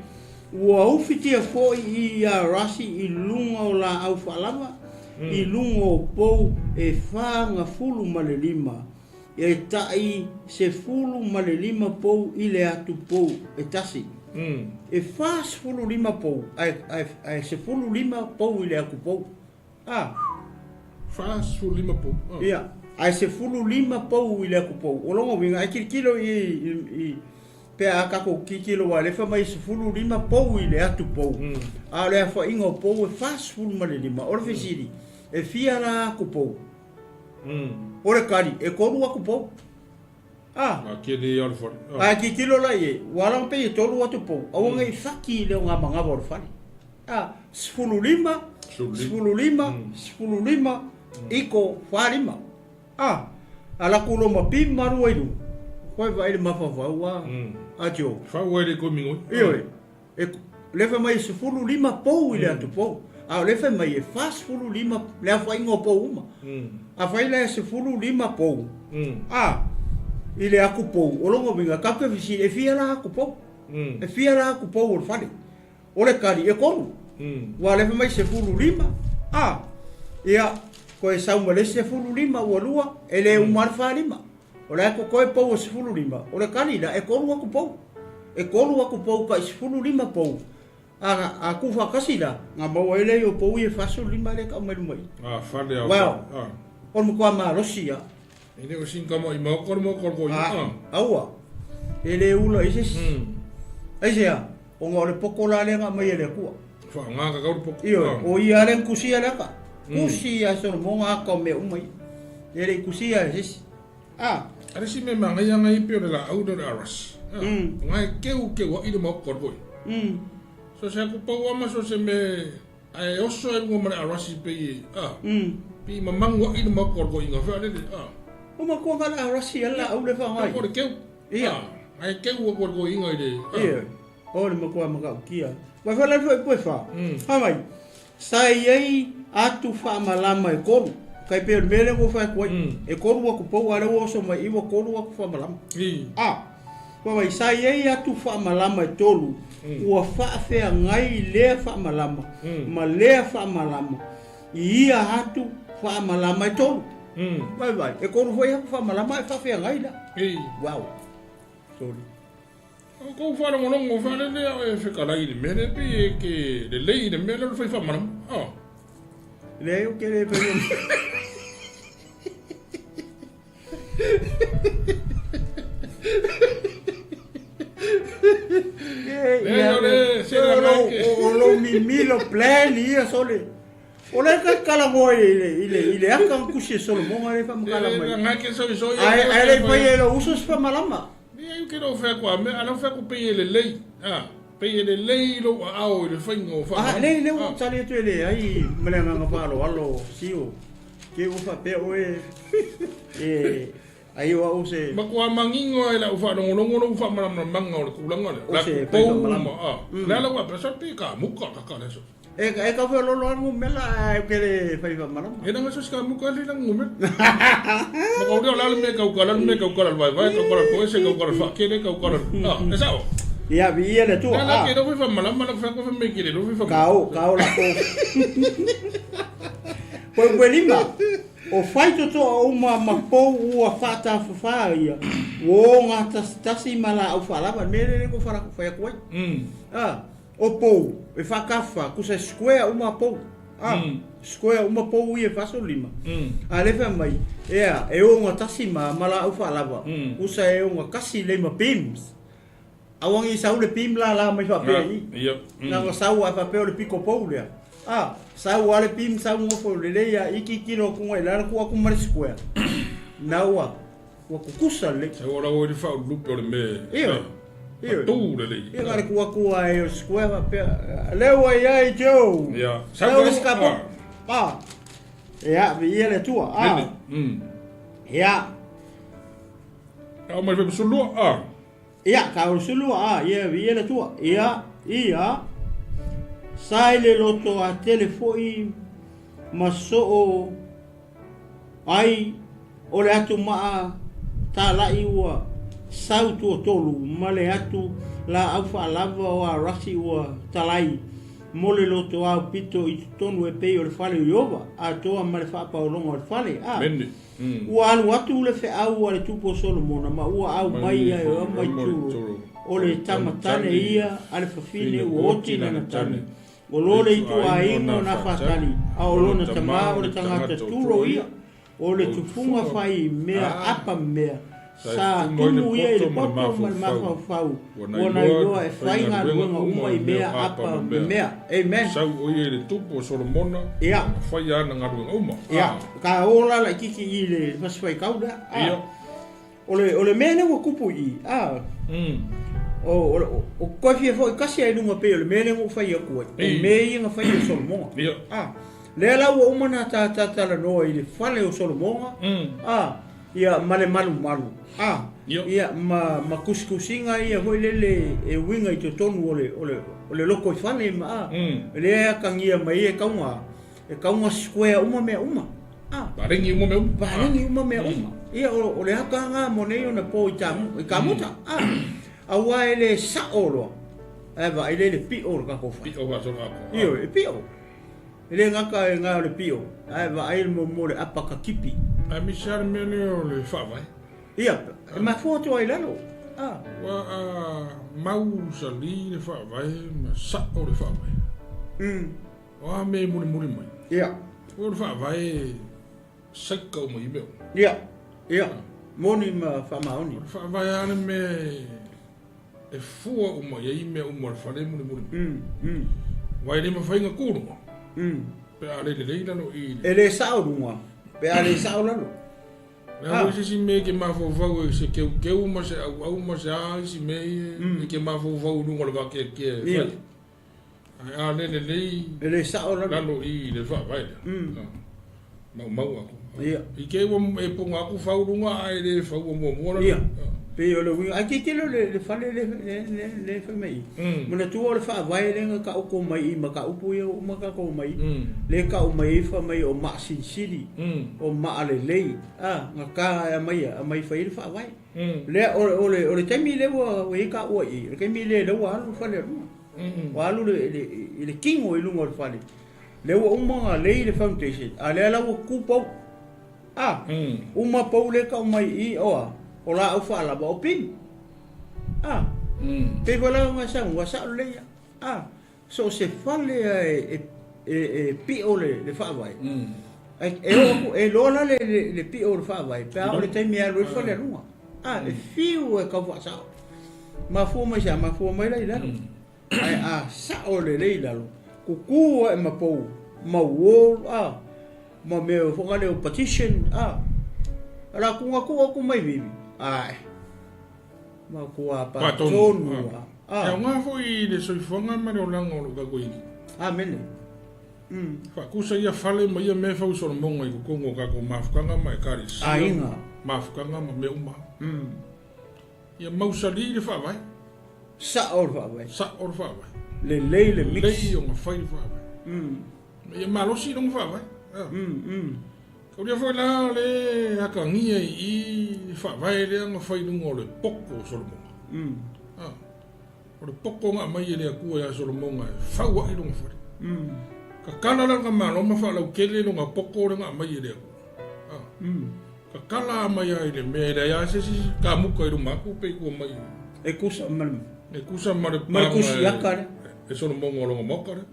ua ufitia foi i a rasi i luga o laau faalava, i luga o pou e 45, e tai 15 pou i le atupou e tasi. E 45 pou, ae 15 pou i le atupou. A. 45 pou. Ia, ae 15 pou i le atupou. O lona uiga, ae tilotilo i pe a tatou tilotilo aua o lea e fai mai e 15 pou i le atupou, a o le aofaiga o pou e 45. O le fesili, e fia la atupou? O le tali, e 3 atupou. A. A kele ia o le fale. Ae tilotilo la i ai, ua ala ona pei e 3 atupou, aua ne i faki i le ogamanava o le fale. A, 15, 15, 15, iko, 45. A, ala atu loa ma pi ma alu ai i luga. Koe vaai le mafaufau a, a Joe. Fau ai le koe migoi. Ioe, e, le fai mai e 15 pou i le atupou, a o le fai mai e 45 le aofaiga o pou uma. Afai la e 15 pou, a, i le atupou, o lona uiga, tatou te fesili, e fia la atupou? E fia la atupou o le fale? O le tali, e 3. Ua lea fai mai 15, a, ia, toe sau ma le isi 15 ua 2, e le uma lava le 45. O la e totoe pou e 15, o le tali la, e 3 atu pou. E 3 atu pou tai 15 pou. A, a tuufaatasi la, na maua ai lea o pou ia e 45 lea e tau mai luma i i. A, fale a. Well, o le matua malosi ia. E le o sin kama i maoka o le maoka o le koi. A, aua. E le ula i se isi. Aisea, ona o le poto la lea na aumai e le Atua. Whaonga ka kau le poto. Ioe, o ia lea na tusia le ata. Tusi ia Solomona ata o mea uma ia. E le i tusia e se isi. A. A le isi mea manaia ngai pei o le laau lea o le aras. Ngai keu keu ai le maoka o le koi. So se aku pau ama so se mea ae oso ai luga ma le arasi pei a. Pei mamangu ai le maoka o le koi nga whea lele. A. O matua nga le arasi a le laau le whangai. O le keu. Ia. Ae keu aku o le koi inga i le. Ia. O le matua matautia. Mai wha le foi fa. Ha mai. Sa i ai atu whaamalama e 3. Kai pe o le mea lea ua whai atu ai. E 3 aku pou a lea ua oso mai i ua 3 aku whaamalama. A. Fai mai, sa i ai atu whaamalama e 3. Ua whaawheangai lea whaamalama ma lea whaamalama i ia atu whaamalama e 3. Vai vai, e 3 foi atu whaamalama e whaawheangai la. Wow. Sorry. O kou faalogologo faalele a oe fekalai i le mea lea pei e ke lelei i le mea lea o le fai faamalama. Oh. Leai o ke le fai. Leai o le se la ngai ke. O lou mimilo plan ia sole. O le ka kalagoa i le aka na tusi e Solomona le faamatala mai. E ngai ke soisoi. Ae le i fai e lou uso se faamalama. Leai ou te le o fai atu a mea, a lea ou fai atu pei e lelei, a, pei e lelei lou aao i le faiga o faamalama. A, lea, lea ua ou tali atu e leai ma le agaga faaaloalo, Sio, ke ua faapea oe e ai o au se. Matua manino ai lau faalogologo lou faamalamalamaga o le tulaga lea, O la se pou faifamalama. ma, a, le a la ua faapea, pe ka muka ka ka le aso. E e tau feoloolo lava le numera ae ou te le fai faamalama. E leaga so se kamuka le langa numera. Ma kau lea o le a le mea e kaukala, le mea e kaukala le vaevae, kaukala le poese, kaukala le faakele, kaukala le... Ah, e sao? Ia, viia le Atua. Lea la ke lou fai faamalama, lau fai atu fai mai ke le lou fai faamalama. Kao, kao la ko. Koe koe lima, o faitotoa uma ma pou ua faatafafā ia, ua ogatasi ma laau faalava, le mea lea ua fai atu ai. Ah, O pou, e faatafafa, kusa e square uma pou. A, square uma pou ia e 45. A lea fai mai, ea, e ogatasi ma, ma laau faalava, kusa e ogatasi lei ma beams. Aua nei sau le beam lala mai faapea i i. Na ona sau ae faapea o le piko pou lea. A, sau lava le beam sau nofo lelei a i tilotilo atu i lalo tuu atu ma le square. Na ua, Ua kukusa lelei. E ola oe i le faaulupe o le mea. Ioe. Ioe. Patu lelei. Ia na o le tuu atu lava e o square faapea, lea ua i ai Joe. Ia. Sau le sikapo. Ah. Ia, viia le Atua. Mene. Mm. Ia. Ao mai le sulua a. Ia, ka o sulua a, ia viia le Atua. Ia, ia. Sa i le loto a tele fo'i ma soo ai o le atu maa tala'i ua sau tuatolu ma le atu laau faalava o Arasi ua talai mo le loto ao pito i totonu e pei o le fale o Ieova, atoa ma le faapaologa o le fale. A Mene. Mm. Ua alu atu le feau a le tupu o Solomona ma ua aumai ia e mai Turo, o le tama tane ia a le fafine ua oti lana tane. O lo le ituaiga o Nafatali, a o lona tama o le tagata Turo ia, o le tufuga fai mea apa mea, sa tumu ia i le poto ma le mafaufau, ua na iloa e fai galuega uma i mea apa ma mea. Amen. Sau o ia i le tupu o Solomona, Ia. ma fai ana galuega uma. Ia, ka ola laitiiti i le fasifaitau lea. Ia. O le mea lea ua tupu i i, a. O, o, o koe fia foi kasi ai luga pei o le mea lea ua fai atu ai. O mea ia na fai e Solomona. Ia. A, lea la ua uma na talanoa i le fale o Solomona. A, ia ma le malumalu. A, Ia. ia ma kusikusiga ia foi lele e uiga i totonu o le, o le, o le loko i fale ma a. Lea e akagia mai e kauga, e kauga square uma mea uma. A. Paleni uma mea uma. Paleni uma mea uma. Ia o le aka ngā mo nei ona po i tamu, i kamuta. A. Aua e le sa'o loa. Ae vaai le le pi'o o le tatou fale. Pi'o faasolo atoa. Ioe, e pi'o. E le gata e ngā o le pi'o, ae vaai le mo le apa katipi. Ae misi lava le mea lea o le faavae. Ia, e mafua atu ai i lalo. A. Ua a mausali le faavae ma sa'o le faavae. O a mea e mulimuli mai. Ia. O le faavae saika uma i mea uma. Ia, ia. Moni ma faamaoni. O le faavae lava le mea e fua uma i ai mea uma o le fale e mulimuli mai. Aua e le mafai ona tu luga. Pe a le lelei lalo i le. E le sa'o luga, pe a le sa'o lalo. O le a foi se isi mea e te mafaufau e se keukeu ma se auau ma se a isi mea ia e te mafaufau i luga o le vakeakea e fai. Ae a le lelei E le sa'o lalo. Lalo i le faavae lea. Maumau aku. Ia. I te ua e poga aku fau luga ae le faua muamua lalo. Ia. Pei o le uiga, ai tilotilo le, le fale le, le, le, le fai mai i. Manatua o le faavae lea na taoto mai i mataupu ia ua uma tatou mai. Le tau mai ai fai mai o maasilisili, o maalelei, a, na ta e aumai, aumai fai ai le faavae. Lea, o, o, le, o le taimi lea ua, ua i ai taua i i, o le taimi lea lea ua alu le fale a luga. Ua alu le, le, i le tino i luga o le fale. Lea ua uma ona lei le foundation, a lea la ua tu pou. A, uma pou lea tau mai i i, oa, o laau faalava o pinu. A, pei foi la ona sau, ua sa'o lelei ia. A, so o se fale a e, e, e, e pi'o le, le faavae. Ai, e oo atu, e iloa la le, le, le pi'o o le faavae, pe a oo i le taimi e alu ai le fale a luga. A, e fiu e tau faasa'o. Mafua mai se a? Mafua mai la i lalo. Ae a sa'o lelei i lalo, kuku ae ma pou, ma wall, a, ma mea foi lea o partition, a. La ku nga ku aku mai vivi. Ae. Ma kua patonu. A. E aoga foi i le soifuaga ma le olaga o lou tatou alii. Amene. Faakusa ia fale ma ia mea e fau i Solomoga i totonu o tatou mafutaga ma Ekalesia. Aiga. Mafutaga ma mea uma. Ia mausali le faavae. Sa'o le faavae. Sa'o le faavae. Lelei le mix. Lelei ona fai le faavae. Ma ia malosi lona faavae. Kaulia foi la le atagia i i le faavae lea na fai i luga o le poto o Solomoga. O le poto na aumai e le Atua ia Solomoga e fau ai lona fale. Tatala la le tamaloa ma faalautele lona poto lea na aumai e le Atua. Tatala mai ai le mea e leai lava se isi kamuka i luma atu pe i tua mai. E kusa ma le. E kusa ma le Ma le kusiaka lea. E Solomoga o lona maota lea.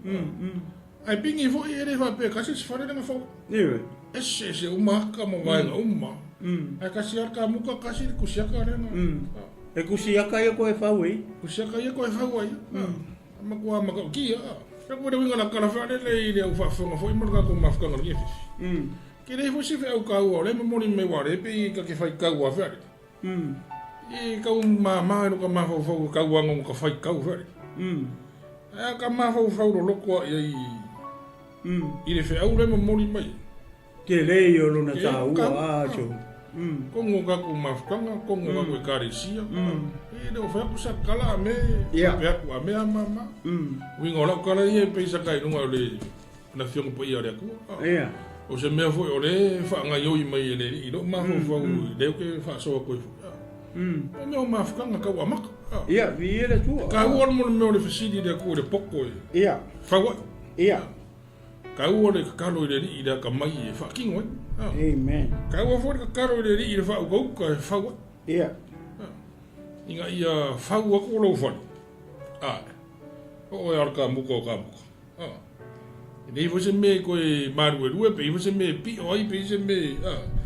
Ae pigi foi e le faapea kasi se fale lea na fau. Ioe. Ese ese uma aka ma vaega uma. Ae kasi lava le kamuka kasi le kusiaka lea na. E kusiaka ia koe fau ai. Kusiaka ia koe fau ai. Matua matautia. Sa koe le uiga la kala faalele i le au faafofoga foi ma le tatou mafutaga o lenei afiafi. Ke leai foi se feau taua o lea e momoli mai aua o lea pei ta te faitau a fealele. I tau māmā i lo ka mafaufau e tau ana ona ka faitau fealele. Ae a ka mafaufau loloto a i ai i le feau lea e momoli mai ai. Tele ia o lona taua, a Joe. Kogo o kakou mafutaga, kogo o kakou ekalesia. E le o fai atu sa tala a me, faapea atu a me a ma ma. Uiga o lau tala ia e pei sa ka i luga o le le Afioga Paia a le Atua. O se mea foi o lea e faagaioi mai e le Alii i lou mafaufau lea ou te faasoa atu ai foi. O mea o mafutaga tau amata. Ia, viia le Atua. E taua le mea o le fesili i le Atua i le poto e fau ai. Taua le tatalo i le Alii i le atamai e faatino ai. Amen. Taua foi le tatalo i le Alii i le faautauta e fau ai. Ina ia fau atu lou fale. Ae. O oe lava o le kamuka o kamuka. E leai foi se mea e toe maluelue, pe i ai foi se mea e pio ai, pe i ai se mea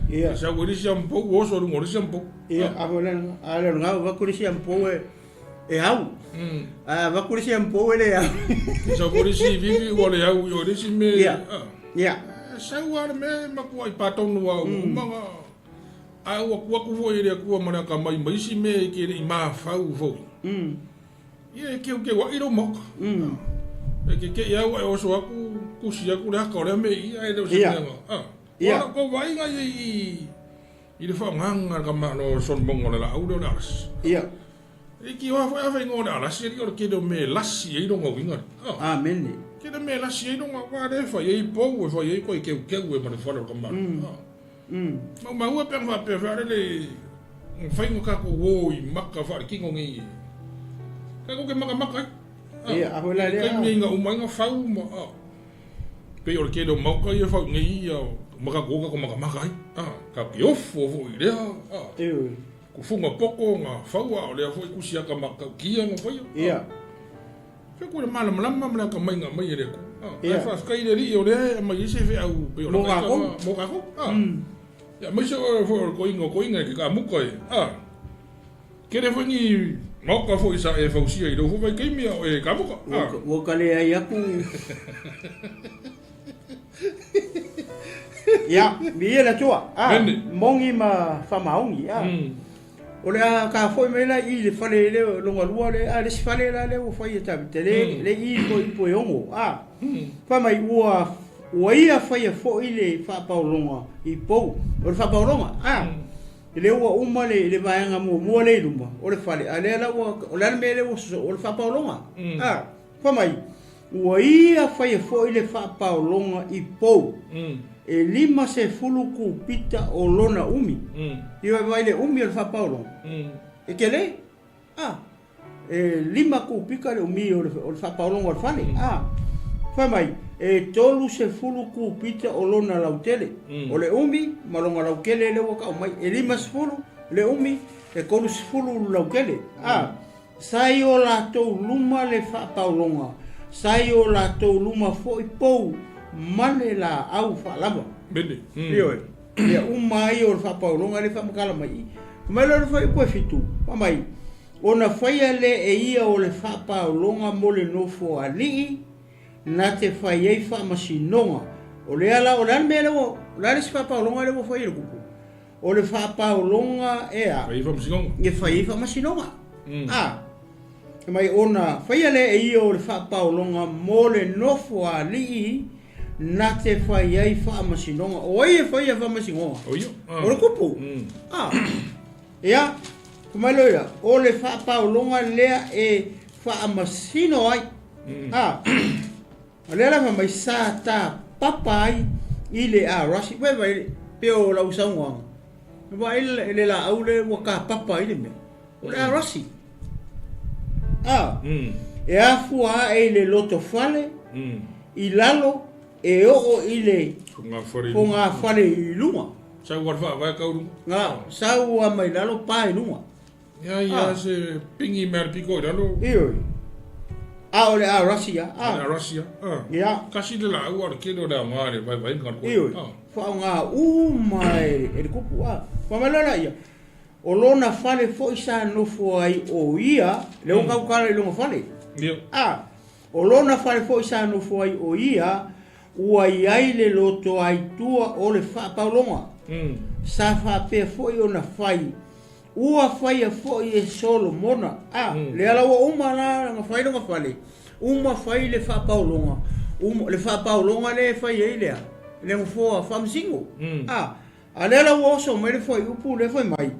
e, a sau ai le isi ampou, oso i luga o le isi ampou. Ia, a foi lea, a lea o lena ua avatu le isi ampou e, e au. A avatu le isi ampou e le au. Sau foi le isi vivi ua le au i o le isi mea. Ia, ia. Sau lava le mea e matuai patonu lava ua uma ona, ae ua tuu atu foi e le Atua ma le atamai ma isi mea e te le i mafau foi. Ia e keukeuaʻi lou maoka. E kekeʻi au ae oso aku, kusi aku le aka o lea mea i i, ae le o se mea na. Ua lau tou vaaiga ia i i le faaaogaga a le tama o Solomona o le laau lea o le alasi. E leitioa foi a faigoa o le alasi alii o le tele o mea e lasi ai lona uiga lea. Amene. Tele mea e lasi ai lona aua lea e fai ai pou, e fai ai koe keukeu e ma le fale o le tama. Maumau e pe ana faapea foi lele mafai ona tatou o i maka faaletino nei tatou te makamaka ai. Ia, a foi la lea. Taimi ina uma ai na fau ma a. Pei o le tele o maoka ia e fau nei ia ma tatou o tatou makamaka ai. A, tatou te ofo foi i lea. A. Ioe. Kufuga poto na fau a o lea foi kusi aka matautia na faia. Ia. Fai ku le malamalama ma le atamai na aumai e le Atua. Ae faafetai i le Alii o lea e aumai ai se feau pei o lana ita mo kakou. Ia aemaise oe foi o le toeaina o toeaina e ke kamuka e. Tele foi ni maoka foi sa e fausia i lou foi vaitaimi a o e kamuka. Ua ka leai aku. Ia, viia le Atua. Moni ma faamaoni. O le a ka foi mai la i le fale le longa lua le a le isi fale la le ua fai e Tavita le le i foi i e ono a fai mai ua ua ia faia foi le faapaologa i pou o le faapaologa a le ua uma le le vaega muamua le i luma o le fale a lea la ua o le a le mea le ua sosoo o le faapaologa a Fai mai, ua ia faia foi le faapaologa i pou, e 50 kupita o lona umi. Ia vaivai le umi o le faapaologa, e tele, a, e lima kupika le umi o le faapaologa o le fale, a. Fai mai, e 30 kupita o lona lautele, o le umi ma lona lautele lea ua tau mai, e 50 le umi, e 30 le lautele, a. Sa i o latou luma le faapaologa, sa i o latou luma foi pou ma le laau faalava. Mene. Ioe. Ia uma ai o le faapaologa lea e faamatala mai i. Fai mai loa le fuaiupu e fitu, fai mai, Ona faia lea e ia o le faapaologa mo le nofoalii na te fai ai faamasinoga. O lea la, o le a le mea lea ua, o le a le isi faapaologa lea ua fai e le kupu? O le faapaologa e a? Fai ai faamasinoga. E fai ai faamasinoga. A. Fai mai ona faia lea e ia o le faapaologa mo le nofo a alii na te fai ai faamasinoga. O ai e faia faamasinoga? O ia. O le kupu. A. Ia, fai mai loa ia, o le faapaologa lea e faamasino ai. A. O lea la fai mai sa tapapa ai i le arasi. Ué vai pe o lau saunoaga. Vaai le laau le ua tapapa ai le mea. O le arasi. A. E afua ae i le lotofale i lalo e oo i le fogafale i luga. Sau lava le faavae tau luga. Ga, sau lava mai lalo pa i luga. Ia ia se pingi mea le piko i lalo. Ioe. A o le a Russia. A. Le a Russia. A. Ia. Kasi le laau a o le tele o le aoga i le vaivaiga o le koe. Ioe. Faaaoga uma e le kupu. A. Fai mai loa laia, o lona fale foi sa nofo ai o ia, lea ua tautala i lona fale. Ia. A. O lona fale foi sa nofo ai o ia, ua i ai le lotoaitua o le faapauloga. Sa faapea foi ona fai Ua faia foi e Solomona, a, lea la ua uma la ona fai lona fale, uma fai le faapaologa, uma, le faapaologa lea e fai ai lea, le nofoa faamasino. A, a lea la ua oso mai le fuaiupu lea fai mai,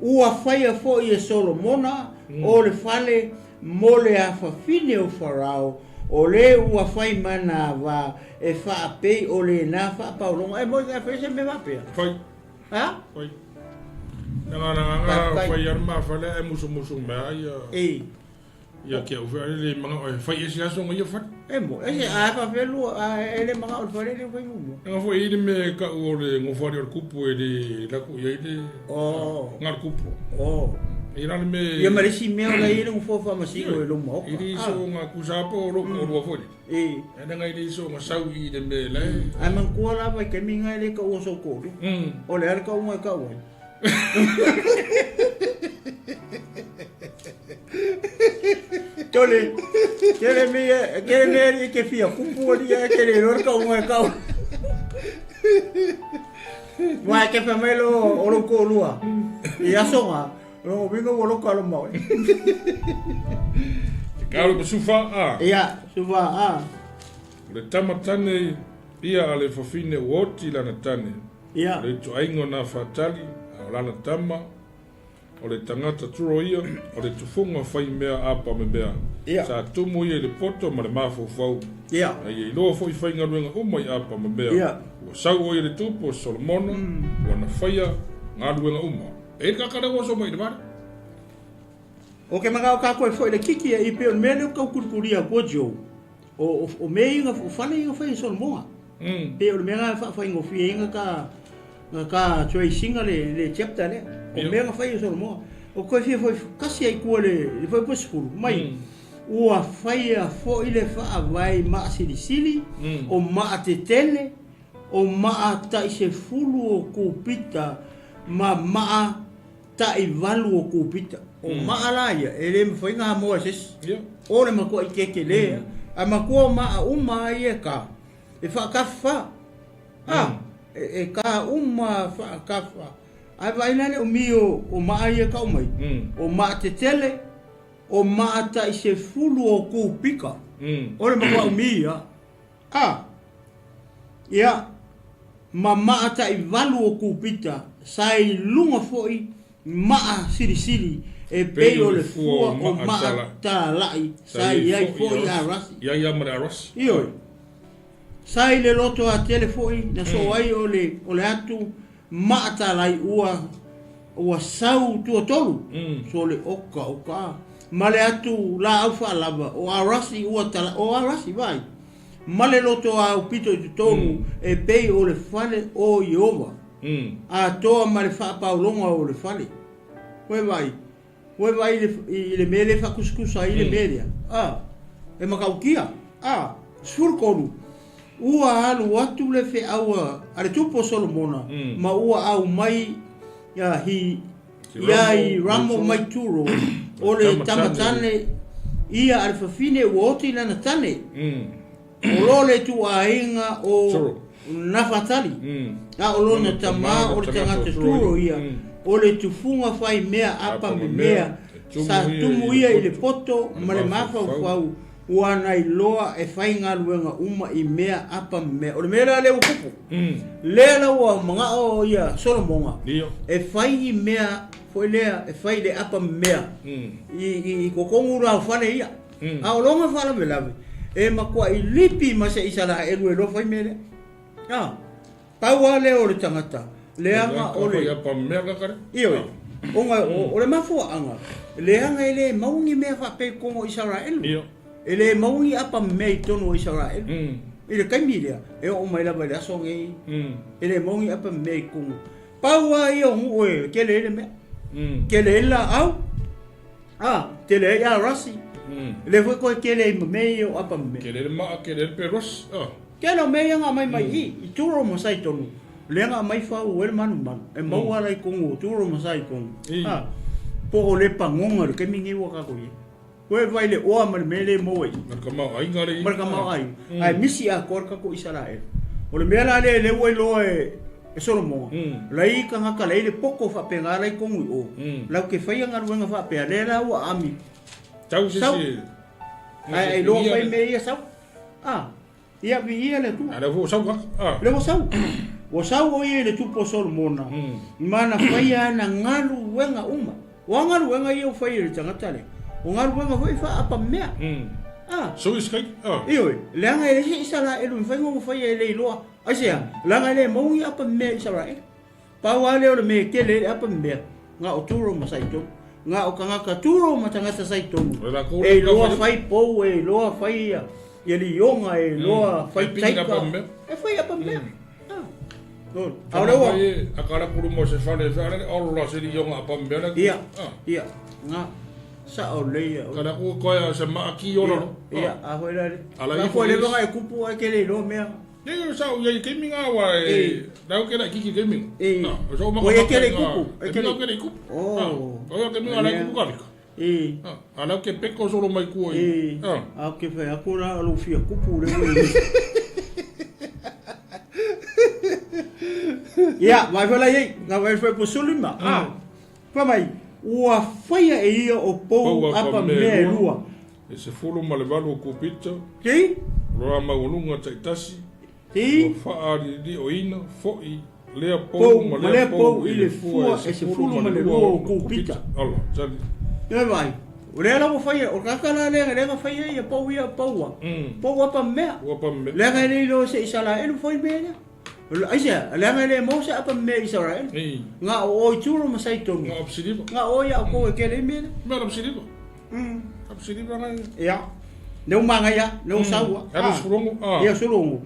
Ua faia foi e Solomona o le fale mo le afafine o Farao, o le ua fai manava e faapei o lena faapaologa. E moi, a fai se mea faapea? Fai. A? Fai. Leaga leaga fai a le mafale ae musumusu mai a ia. E. Ia ke au fea le manga e fai ese aso ngai fale. E mo, ese a fa fe lu a e le manga o le fale le fai mumu. Nga fo i le me ka o le ngofari o le kupu e le la ku ia i le. Oh. Nga le kupu. Oh. I la le me. Ia ma le si mea o la i le ngofo fa masino e lo mo. I le so nga kusa po lo ko lo fo. E. E nga i le so nga sau i le me le. Ai man kua la vai ke minga le ka o so ko. O le al ka unga ka o. Tole, kere me kere me i ke fia kupu o lia ke le ror ka unga ka. Wa ke fa mai lo o lo ko lua. I aso nga, lo winga wo lo ka lo mau. Te kalo pa sufa a. Ia, sufa a. Le tama tane ia a le fafine o oti lana tane. Ia. O le ituaiga o Nafatali, a o lana tama, o le tagata turo ia, o le tufuga fai mea apa me mea. Ia. Sa tumu ia i le poto ma le mafaufau. Ia. Na ia iloa foi faigaluega uma i apa ma mea. Ia. Ua sau o ia le tupu o Solomona, ua na faia galuega uma. E i ka kare oso mai i le vale. O ke mangao kākou e foi le kiki e i pe o le mea leo kau kulikulia kua Joe. O mea ia o fale ia fai e Solomona. Pe o le mea nga whaawhaingofie inga ka nga ka tracinga le chapter lea. O mea nga fai e Solomona. O koe fia foi kasi ai kua le foi po sefulu. Mai ua faia foi le faavae maasilisili, o maatetele, o maataisefulu o kupita, ma maa taivalu o kupita. O maa la ia, e le mawhai ngā moa se isi. O le makua i keke lea. A makua o maa uma ai e ka. E whaakawha. A, e ka uma whaakawha. Ai vai le o mi o maa ia ka umai. O maa tetele, o maa taisefulu o kupika. O le makua o mi ia. A, ia, ma maa taivalu o kupita, sa i lunga foi maa silisili, e pei o le fua o maa talai, sa i ai foi a rasi. Ia ia ma le arasi. Ioi. Sa i le loto a tele foi, na so ai o le atu maa talai ua sau tua tolu. So le oka oka. Ma le atu la au whaalava, o arasi ua tala, o arasi vai. Ma le loto a upito i totonu, e pei o le fale o Iova. A toa ma le whaapaulonga o le fale. Koe vai i le mele whakuskusa i le melea. A, e makaukia. A, sfurkolu. Ua alu atu le wheaua a le tupo Solomona, ma ua au mai ia hi ia i Ramo mai turo, o le tamatane ia a le fafine ua oti lana tane. O lo le tuainga o Nafatali. A o lona tama o le tangata turo ia. O le tufunga whai mea apa me mea. Sa tumu ia i le poto ma le mafaufau. Ua nai loa e whai ngā luenga uma i mea apa me mea. O le mea la leo kupu. Lea la ua manga o ia Solomonga. E whai i mea, foi lea, e whai le apa me mea. I kokongu rau whale ia. A o longa whala me lawe. E makua i lipi ma se isala e lue lofa i mele. A, paua le o le tangata. Leanga o le... Ia pa mea kakare. Ioi. Onga, o le mafua anga. Leanga e le maungi mea whapei kongo Israelu. E le maungi apa mea i tonu o Israelu. I le kaimi lea. E o mai lava le aso ngei. E le maungi apa mea i kongo. Paua ia o ngu e kele ele mea. Kele ele au. A, tele ia rasi. Le foi koe kele i mea o apa mea. Kele ele maa, kele ele pe ros. Kele o mea nga mai mai i turo masai tonu. Le nga mai fau ele manu manu. E maua lai kongo, turo masai kongo. A, po o le pangonga le kemi ngi waka koe. Koe vai le oa ma le mele moe. Marka mau ai ngare. Marka mau ai. Ai misi a korka ko Israel. O le mea la le le ua iloa e Solomon. Lai ka ngaka lai le poko whapenga lai kongu i o. Lau ke whaia ngā ruenga whapea le la ua ami. Tau se se. Ai loa whai me ia sau. A. Ia, viia le Atua. A lea foi ua sau kaka. Ah. Lea ua sau. Ua sau o ia i le tupu o Solomona, ma na faia ana galuega uma. O a galuega ia ua faia e le tagata lea? O galuega foi faaapamea. Ah. So is kai. Ah. Ioe, leaga e leai se Isaraelu e mafai ona faia e le iloa. Aisea? Leaga e le maua ni apamea i Isaraelu. Pau lava lea o le mea e tele ai le apamea, na o Turo ma Saitonu. Na o tagata Turo ma tagata Saitonu. E iloa fai pou, e iloa fai ia lioga, e iloa fai taika. E fai apamea. A o lea ua... A ka la kulu mo se fale, fe ala le olo se lioga apamea la. Ia, ia, nga. Sa o le ia. Ka la ku koe se maaki olo. Ia, a hoi la le. Ala i fo le vanga e kupu ai ke le iloa mea. Nei sa o iai kemi ngā wa e nau ke lai kiki kemi. E. O sa o maka. E kele kupu. E kele kele kupu. Oh. O ia kemi ngā lai kupu kavika. E. A lau ke peko solo mai kua i. E. A ke whai ako rā alo fia kupu le ue. Ia, mai whala iei, ngā wai whai po sulima. Ah. Fai mai, ua faia e ia o pou apa mea e lua. E 18 o kupita. Ti? Roa maualuga taitasi. Ti? Ua faaliliioina foi lea pou ma lea pou i le fua e 12 o kupita. Ala, tali. Ia vai. O lea la ua faia, o kaka la lea lea na faia ia pou ia poua. Pou apa mea. Pou apa mea. Leaga e le iloa se Isaraelu fai mea lea. Aisea, leaga e le maua se apa mea i Isaraelu. Nga o oi Turo ma Saitonu. Nga o Psiliva. Nga o ia o kou e kele i mea lea. Mea la Psiliva. Psiliva ngai. Ia. Lea ua magaia, lea ua saua. Alu sulongo. Ia sulongo.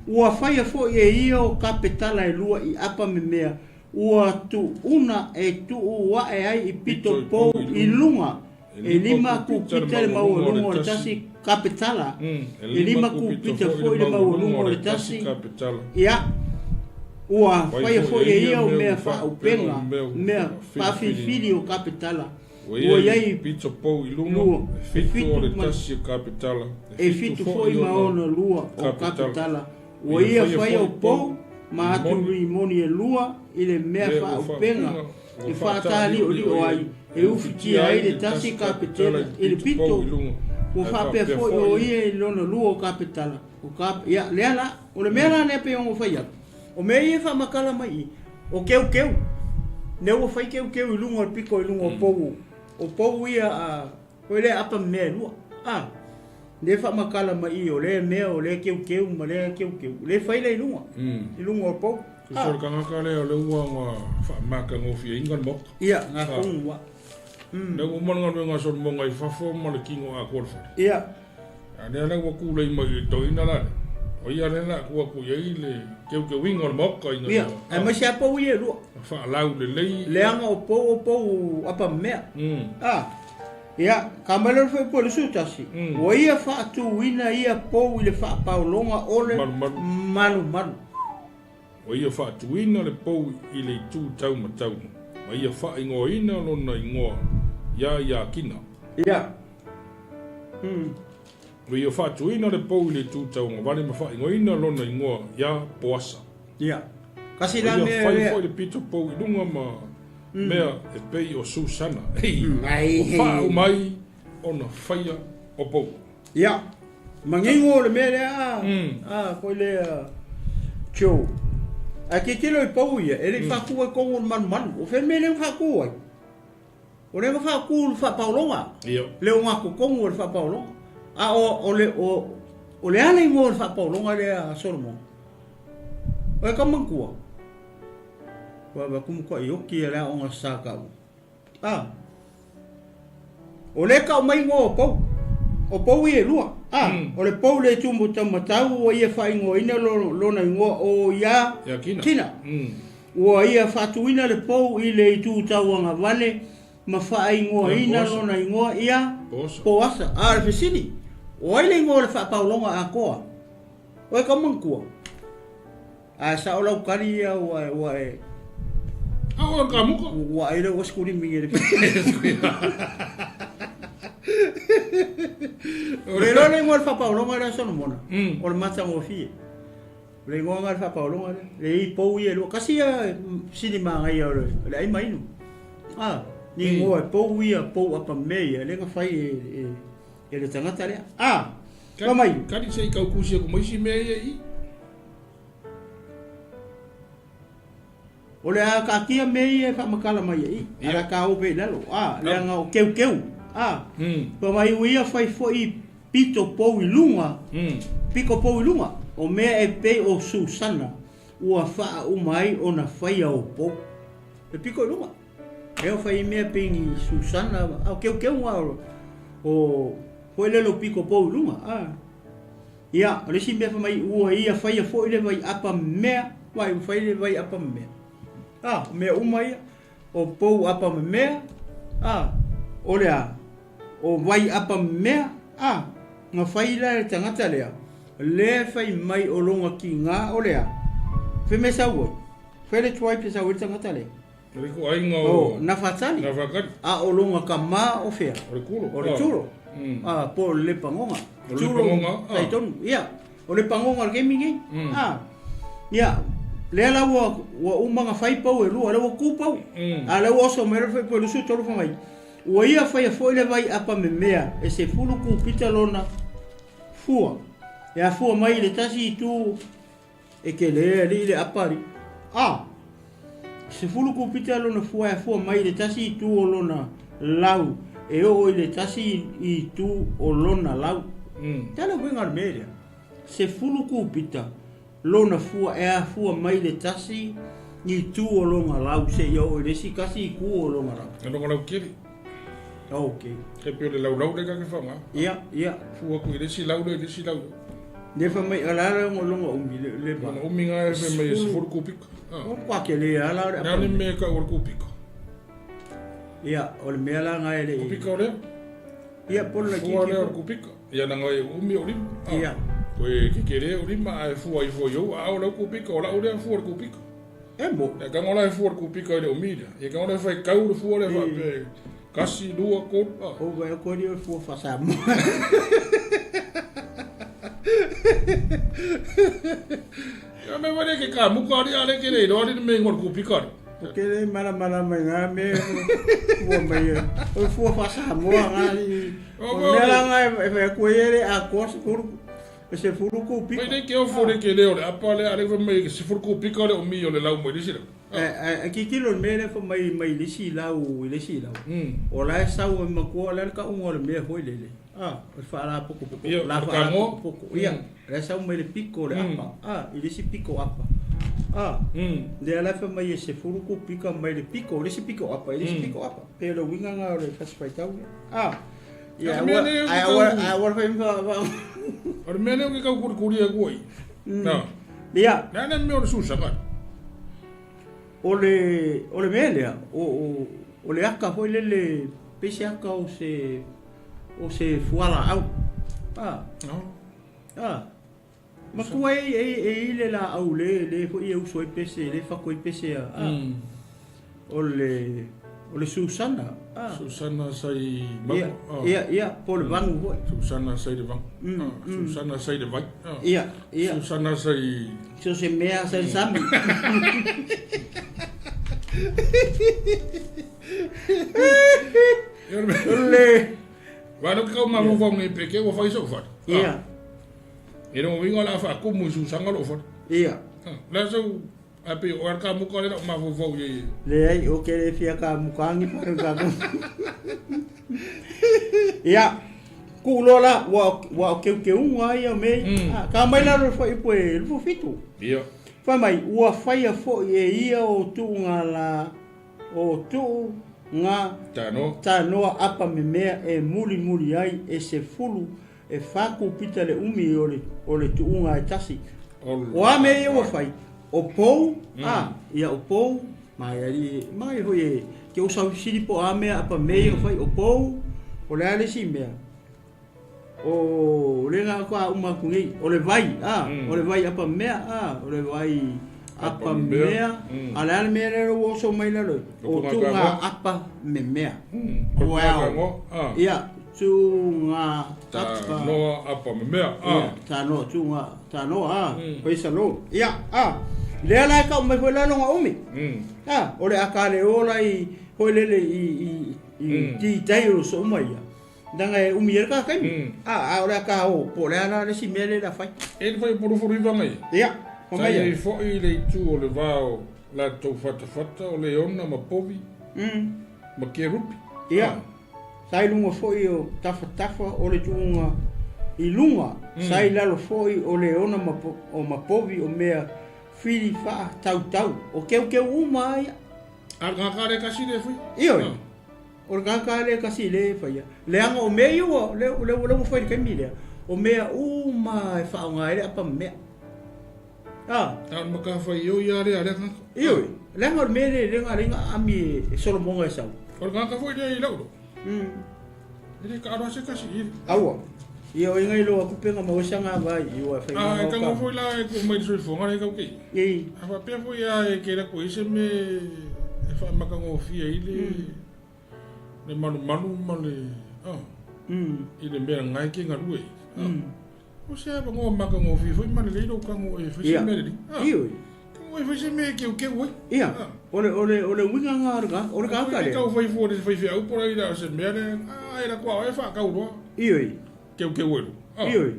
Ua faia foi e ia o kapetala e lua i apa me mea, ua tuuna e tuu ae ai i pito pou i luga, e lima kupita le maualuga o le tasi kapetala, e lima kupita foi le maualuga o le tasi, ia, ua faia foi e ia o mea faaupega, mea faafilifili o kapetala. Ua i ai pito pou i luga, e fitu o le tasi o kapetala, e fitu foi ma ona lua o kapetala. Ua ia faia o pou ma atu rimoni e lua i le mea faaupega e faataliolio ai, e ufitia ai le tasi kapetela i le pito. Ua faapea foi o ia i lona lua o kapetala. O ka, ia, lea la, o le mea la lea pei ona fai atu. O mea ia e faamatala mai i, o keukeu. Lea ua fai keukeu i luga o le pito i luga o pou, o pou ia a, foi lea apa mea e lua. A, lea e faamatala mai i, o lea mea, o lea keukeu ma lea keukeu. Lea fai lea i luga, i luga o pou. Tusa o le tagata lea o lea ua na faamatagofieina le Maota. Ia, ngā kongu wa. Lea ua uma le galuega a Solomona i fafo ma le kino atoa o le fale. Ia. A lea la ua tulai mai i le toeaina la lea, o ia lea la atu atu i ai le keukeuina o le Maota ina ia aemaise lava pou ia e lua. Faalaulelei. Leaga o pou o pou apa mea. A, ia, ka mai lea foi po le 11. Ua ia faatuina ia pou i le faapaologa o le Malumalu. malumalu. Ua ia faatuina le pou i le itu tau matauga, ma ia faaigoaina lona igoa iā Iakina. Ia. Ua ia faatuina le pou i le itu tauagavale ma faaigoaina lona igoa iā Poasa. Ia. Kasi Ua la ia mea fai lea. foi le pito pou i luga ma mea e pei o Susana. Ei, Ai. ua faauma mai ona faia o pou. Ia, mangingo o le mea lea a, a, foi lea Joe. Ae tilotilo i pou ia, e le i faatu ai tonu o le malumalu. O fea le mea lea na faatu ai? O lea na faatu i le faapaologa. Ia. Le ogatotonu o le faapaologa. A o, o le, o, o le a le igoa o le faapaologa lea a Solomon? O e ka manatua? Ua, ua kumukuai oki ia le aoga sa kau. A. O lea e tau mai igoa o pou. O pou ia e lua. A. O le pou le tumu taumatau ua ia faaigoaina lona igoa o ia Kina. Kina. Ua ia faatuina le pou i le itu tauagavale ma faaigoaina lona igoa ia Poasa. A o le fesili, o ai le igoa o le faapaologa atoa? O e ka manatua? Ae sao lau kali ia ua ua e A o ka muka. Ua ai le ua skulimi e le O le iloa le igoa o le faapaologa lea Solomona, o le matagofie. O le igoa lena o le faapaologa lea, le i pou ia e lua. Kasi ia sili manaia o le ai ma inu. A, ni igoa e pou ia, pou apa mea ia, lea na fai e le tagata lea. A. Fai mai. Kali se i tau tusi atu ma isi mea ia i i. O le a taatia mea ia e faamatala mai ai i, ae o le a ta o pea i lalo, a, leaga o keukeu, a. Fai mai ua ia fai foi pito pou i luga, piko pou i luga, o mea e pei o Susana ua faauma ai ona faia o pou. Le piko i luga. E o fai mea pei ni Susana, a o keukeuga o, o foi lele o piko pou i luga, a. Ia, o le isi mea fai mai ua ia faia foi le vai apa mea, vai ua fai le vai apa mea. A, o mea uma ia, o pou apa mea, a, o le a, o vai apa mea, a, na fai la e le tagata lea, lea fai mai o lona tiga o le a, fai mai sau ai, fai le tribe e sau ai le tagata lea. O le ituaiga o. O Nafatali. Nafatali. A o lona tama o fea? O le Turo. O le Turo. A, po o le Lepagoga. O le Lepagoga. Talitonu. Ia, o Lepagoga o le taimi nei. A, ia, lea la ua, ua uma ona fai pou e lua, lea ua tu pou. A lea ua oso mai loa le faipule 23 fai mai, ua ia faia foi le vai apa memea e 10 kupita lona fua, e afua mai i le tasi itu E tele alii le apa alii. A! 10 kupita lona fua e afua mai i le tasi itu o lona lau e oo i le tasi itu o lona lau. Tala uiga o le mea lea. 10 kupita lona fua e afua mai i le tasi itu o lona lau seia oo i le isi tasi itu o lona lau. O lona lau tele. Ok. E pei o le laulau lea ta te faaaoga. Ia, ia. Fua atu i le isi lau lea i le isi lau. Lea fai mai, o le a le lona umi le va? Lona umi na e fai mai e 10 kupika. O matua tele lava la o le apa. O le a le mea e tau o le kupika? Ia, o le mea la na e le i. Kupika o lea? Ia, po o le laitiiti. Fua lea o le kupika. Ia leaga e umi ou lima. Ia. Toe tetele ou lima ae fua ifo i ou aao lau kupika, o lau lea fua o le kupika. E mo. Ia tago la e fua le kupika i le umi lea. Ia tago la e fai kau le fua lea faapea kasi, lua, tolu. O vai o koe o fua faa-Samoa. Ia me wale ke ka muka ali ale ke le iloa ali le mea ingoa le kupika ali. O ke le malamalama i ngā mea fua mai e. O fua faa-Samoa ngā i. O mea la ngā e whai koe e le akoa sefulu. E sefulu kupika. Mai nei ke ofo le ke leo le apa le ale fai mai sefulu kupika le umi o le lau mai le isi lau. E tilotilo le mea lea fai mai mai le isi lau i le isi lau. O la e sau e matua o le a le tauga o le mea foi lele. A, o le faalapokopoko. Ia, La o le tagoa. faalapokopoko. Ia, la e sau mai le piko o le apa. A, i le isi piko apa. A, lea la e fai mai e sefulu kupika mai le piko, le isi piko apa, i le isi piko apa. Pei o le uiga lena o le fasifaitau lea. A, Ia, ae ua fai ma O le mea lea ou te tau kulikuli atu ai. Na. Ia. Le a le mea o le susaga? O le, o le mea lea, o, o, o le aka foi lele, pei se aka o se, o se fualaau. A. No. A. Matua e, e, e i le laau le, le foi e uso ai pese, le fako ai pese a. A. O le, o le susana. A. Susana sai mau. Ia, ia, ia, po o le vagu foi. Susana sai le vagu. Susana sai le vai. Ia, ia. Susana sai. So se mea sai le sami. O le. Vai no kau mafaufau nei pe ke ua fai sou fale. Ia. E lona uiga o le a faakumu i susaga lou fale. Ia. Le a sau ae pei o oe le kamuka lea lau mafaufau i ai. Leai, ou te le fia kamuka agi pa le kamuka. Ia, tuu loa la, ua, ua o keukeuga ia o mea ia. Ka mai lalo le fuaiupu e 27. Ia. Fai mai, ua faia foi e ia o tuuga la, o tuu ga Tanoa. tanoa apa memea e mulimuli ai e sefulu E fa kupita le umi o le, o le tuuga e tasi. O a mea ia ua fai? O pou, a, ia o pou, mai ali, mai hoi e, ke o sau sili po a mea apa mea ia fai, o pou, o le a le isi mea? O le nga ko a uma aku nei, o le vai, a, o le vai apa mea, a, o le vai apa mea, a le a le mea lea ua oso mai lalo, o tuuga apa me mea. Well, ia, Tuuga apa. Tanoa apa ma mea, a. Ia, tanoa, tuuga, tanoa, a. Praise the Lord. Ia, a. Lea la e kau mai foi la longa umi. A, o le aka le ola i hoi lele i, i, i ti tai o so uma ia. Leaga e umi ai le ta taimi. A, a o le a ta o, po o le a la le isi mea lea o le a fai. E le fai 29 ia. Ia, fai mai ia. Sa i ai foi le itu o le va o latou fatafata, o Leona ma Povi ma Kerupi. Ia, sa i luga foi o tafatafa o le tuuga i luga, sa i lalo foi o Leona ma, o ma Povi o mea fili faatautau, o keukeu uma lava ia. A o le tagata lea e tasi lea e faia. Ioe. O le tagata lea e tasi lea e faia. Leaga o mea ia ua, lea, lea, lea ua fai i le taimi lea, o mea uma e faaaoga ai le apa mea. A. A o le matafaioi lava lea a lea tagata. Ioe, leaga o le mea lea, lea na aami e Solomoga e sau. O le tagata foi lea i lau iloa. E le taalo lava se tasi i i. Aua. Ia o inga i loa kupenga ma oe sanga vai i ua whai A e tango foi la e ku mai le soifuaga lea tau te i. I. A faapea foi a e kela koe i se me e whaamakangofia i le le malumalu ma le i le mea ngai ke ngalue i. O se avanoa makangofie foi ma lelei lou tago e fai se mea lelei. Ioe. Tago e fai se mea e keukeu ai. Ia. O le o le o le uiga lena o le o le tagata lea. Tau fai fua le faifeau po o le a se mea lea, a e lako a oe faatau loa. Ioe. Keukeu ai loa. Ioe.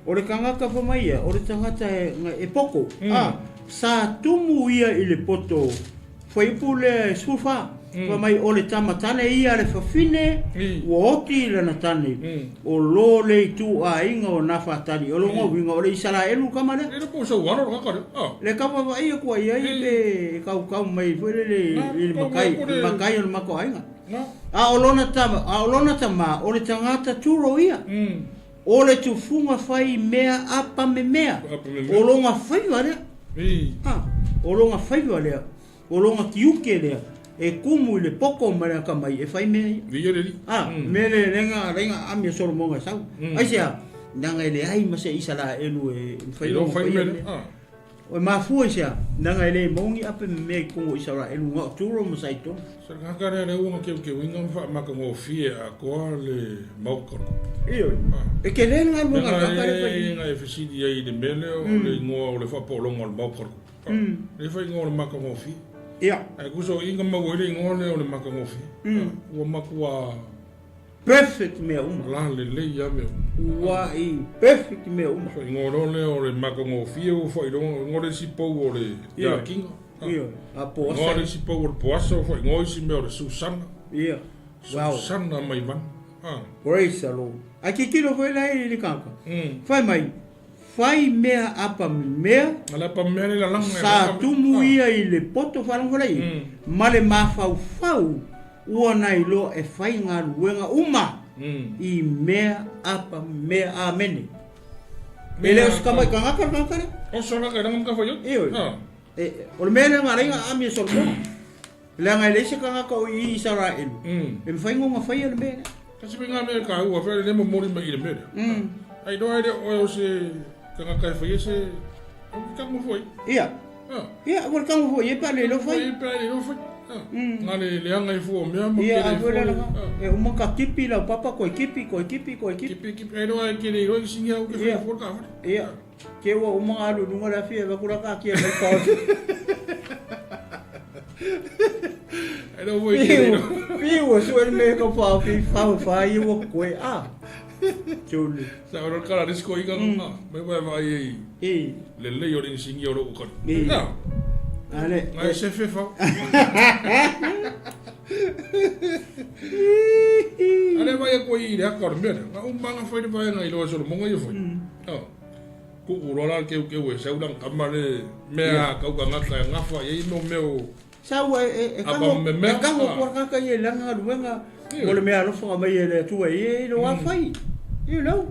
O le tagata fai mai ia, o le tagata e poto. A, sa tumu ia i le poto fuaiupu lea e 14, fai mai o le tama tane ia a le fafine ua oti i lana tane, o lo le ituaiga o Nafatali. O lona uiga o le Isaraelu tama lea. E le po o sau alo le tagata lea. Le tama vaai atu ai ai pe kaukau mai foi lele i le matai, le matai o le matou aiga. A o lona tama, a o lona tama o le tagata turo ia. O le tufuga fai mea apa me mea. O lona faiva lea. A, o lona faiva lea. O lona tiute lea. E kumu i le poto ma le akamai e fai mea ia. Viia le Alii. A, mea lea lea na ala ai ona aami e Solomoga e sau. Aisea? Leaga e leai ma se Isaraelu e mafai ona faia mea. O e mafua i se a? Leaga e le maua ni ape ma mea i totonu o Isaraelu na o Turo ma Saitona. Se tagata lea lea ua na keukeuina ma faamatagofie atoa le Maota o le Tupu. Ioe. E tele le galuega a le tagata lea e fai. Leaga e na e fesili ai i le mea lea o le igoa o le faapolога o le Maota o le Tupu. Lea e fai igoa o le matagofie. Ia. Ae tusa o i na maua ai le igoa lea o le matagofie. Ua matua. Perfect mea uma. La lelei lava mea uma. Ua i perfect mea uma. Faaigoa loa lea o le matagofie ua faailoga igoa le isi pou o le Iakiga. Ioe. A Poasa. Igoa le isi pou o le Poasa ua faaigoa isi mea o le Susana. Ia. Wow. Susana Maivana. Praise the Lord. Ae tilotilo foi la i le tagata. Fai mai, fai mea apa mea. A le apa mea le lalaga. Sa tumu ia i le poto faalogo la i. Ma le mafaufau ua na iloa e fai galuega uma i mea apa mea. Amene. E le o se tamai tagata le tagata lea. O se tagata e langa matafaioi. Ioe. O le mea lea na ala ai ona aami e Solomona. Leaga e leai se tagata o i Isaraelu e mafai ona faia le mea lea. Kasi mai ngā mea kāua, whea le momori mai i le mea lea. Ai noa e le oe o se tagata e whaia se, o ke tango foi. Ia. Ia, ua le tango foi e pa le lo fai. E pa le lo fai. Ngā le leanga e fua o mea ma ke le fua. Ia, e uma ka kipi lau papa, koe kipi, koe kipi, koe kipi. Kipi, kipi, ai noa e ke le iloa i singi au ke whaia fua ka whare. Ia. Ke ua uma ngā alu i lunga le afi e vaku la ka akia mai pao. Ai no foi ke le. Piu ua sue le mea ka pao ki whau whai i ua koe a. Tuli. Sa oro kala risko inga nga. Mai wai vai ei. I. Le lei o le singi o lou kali. I. Na. Ale. Ngai se fefa. Ale vai a koe i le aka o le mea lea. Nga umanga whai le vaenga i loa Solomonga ia whai. Kuʻu loa la le keukeu e sau lana tama le mea a kau tagata e gafa i ai mo mea o Sau e apa me mea e kago atu a tagata ia i lana galuega mo le mea alofa mai e le Atua i e lo afai i lau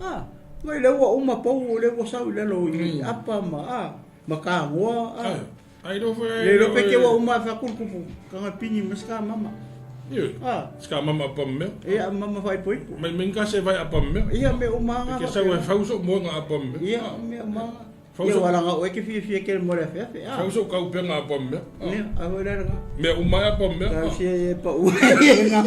a mai le ua uma pou le ua sau i lalo i apa ma a ma kagoa a Ai lo foi le lo pe ke ua uma fa kulukupu kanga pini ma ska mama. Ioe. A. Ska mama apa mea. Ia mama fai poipo. Mai mai ka se vai apa mea. Ia me uma nga. Ke sau e fau so moenga apa mea. Ia me uma nga. Ia wala nga oe ke fia fia ke mo le afeafe. A. Fau so kau penga apa mea. Mea a hoi la nga. Mea uma apa mea. Tau sia e pa u nga.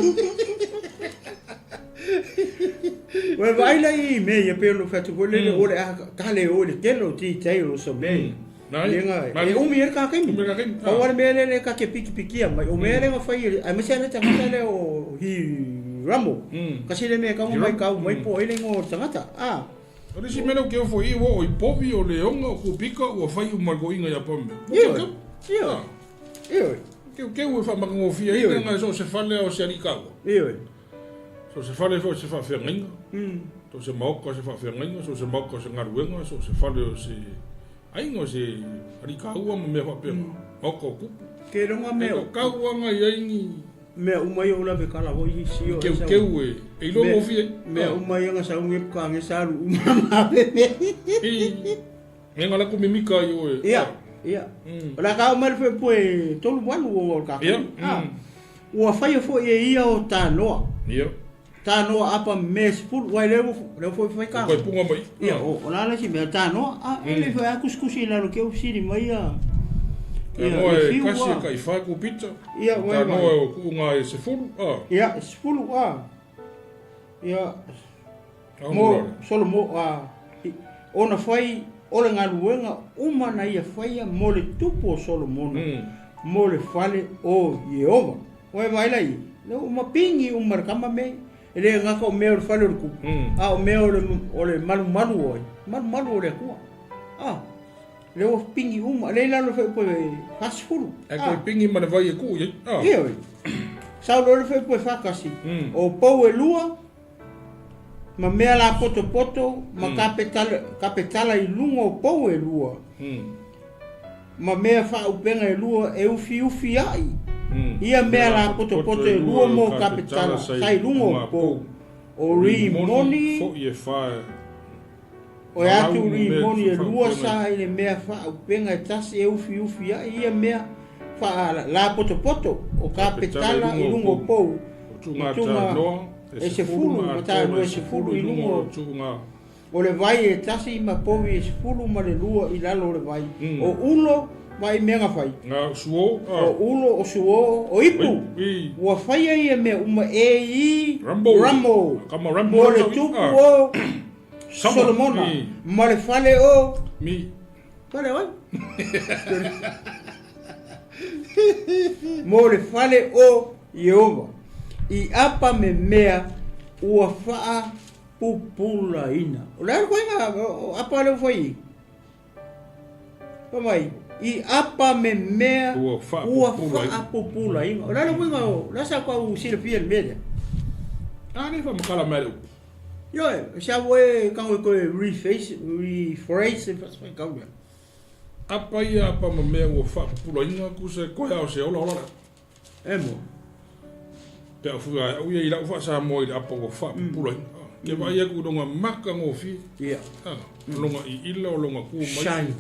Ue vai la i me ia pe lo fatu ko le o le a ka le o le telo ti tai o so me. Nai, E umi e le kakaimi. Umi e le kakaimi. Pau lava le mea lea e ta te pikipikia mai, o mea lea na fai e le, aemaise lava le tagata lea o hi Hiramo. Kasi le mea kau mai kau mai po ai le igoa o le tagata. A. O le isi mea lea ou te ofo i i, ua oo i povi, o leoga, o kupika, ua fai uma e le toeaina ia Pame. Ioe, ioe, ioe. Teuteu e faamatagofie ai le aga so o se fale o se alii taua. Ioe. So o se fale foi o se faafeagaiga. So o se maota o se faafeagaiga, so o se maota o se galuega, so o se fale o se aiga o se alii taua ma mea faapena. Maota o tupu. Ke loga mea. E tau aga i ai ni mea uma ia o lave kala hoi i sio. Teuteu e e iloa gofie ai. Mea uma ia nga saungi ka nge salu uma ma me. Ngenga la ku mimika i oe. Ia, ia. O la ka mai fe poe tolu walu o o ka. Ia. Ua faia foi e ia o tanoa. Ia. Tanoa apa me sefulu wai le le foi fai ka. Koe punga mai. Ia, o la la si mea tanoa a ele foi a kusikusi lalo ke usiri mai ia. Tanoa e kasi e kai whai ku pita. Ia, wai wai. Tanoa e o kuunga e sefulu. Ia, sefulu a. Ia. Mo Solomo a ona fai o le galuega uma na ia faia mo le tupu o Solomona mo le fale o Ieova. Ua e vaai la ia, lea ua uma pingi uma le kama mea ia. E le gata o mea o le fale o le tupu, a o mea o le malumalu o ai, malumalu o le Atua. A, lea ua pingi uma, lea i lalo foi po e 40. E koe pingi ma le vai e kuu i ai. Ioe. Sau loa le foi po e 41. O pou e lua, ma mea lapotopoto ma kapetala i luga o pou e lua, ma mea faaupega e lua e ufiufi ai ia mea lapotopoto e lua mo kapetala sa i luga o pou, o rimoni, o e atu rimoni e lua sa i le mea faaupega e tasi e ufiufi ai ia mea faalapotopoto o kapetala i luga o pou, o tuga e sefulu ma tanoa e sefulu i luga o tuga o le vai e tasi ma povi e 12 i lalo o le vai, o ulo ma i mea na fai, o ulo o suo o ipu, ua faia ia mea uma e i Ramo, mo le tupu o Solomona, ma le fale o fale o ai? Mo le fale o Ieova, i apa me mea ua faapupulaina. O le a le koiga o apa lea ua fai i? Fai mai, i apa me mea Ua ua faapupulaina. faapupulaina. O le a le uiga o le a sa kau silafia i le mea lea? A le faamatala mai le upu. Ioe, sa ua e kau e koe reface, rephrase e faasafai lea. Apa ia apa ma mea ua faapupulaina kusa e koe ao se ola ola lea. E mo. Pe au fua ai au ia i lau faasamoa i le apa ua faapupulaina. Ke vaai aku i longa matagofie. Ia. Longa iila o longa ku mai. Shine.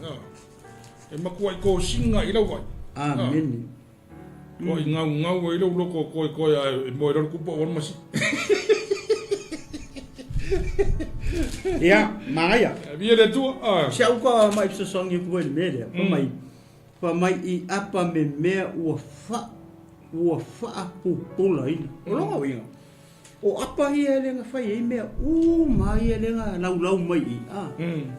E makuai kosiga i lau vaai. Amene. Koa i gaugau ai lou loko o koe koe a e moe loa le kupu au masi. Ia, manaia. Via le Atua. Si au ka mai fesoasoani atu ai i le mea lea. Fai mai, fai mai i apa me mea ua fa, ua faapupulaina. O lona uiga, o apa ia e le na fai ai mea uma ia le na laulau mai i, a,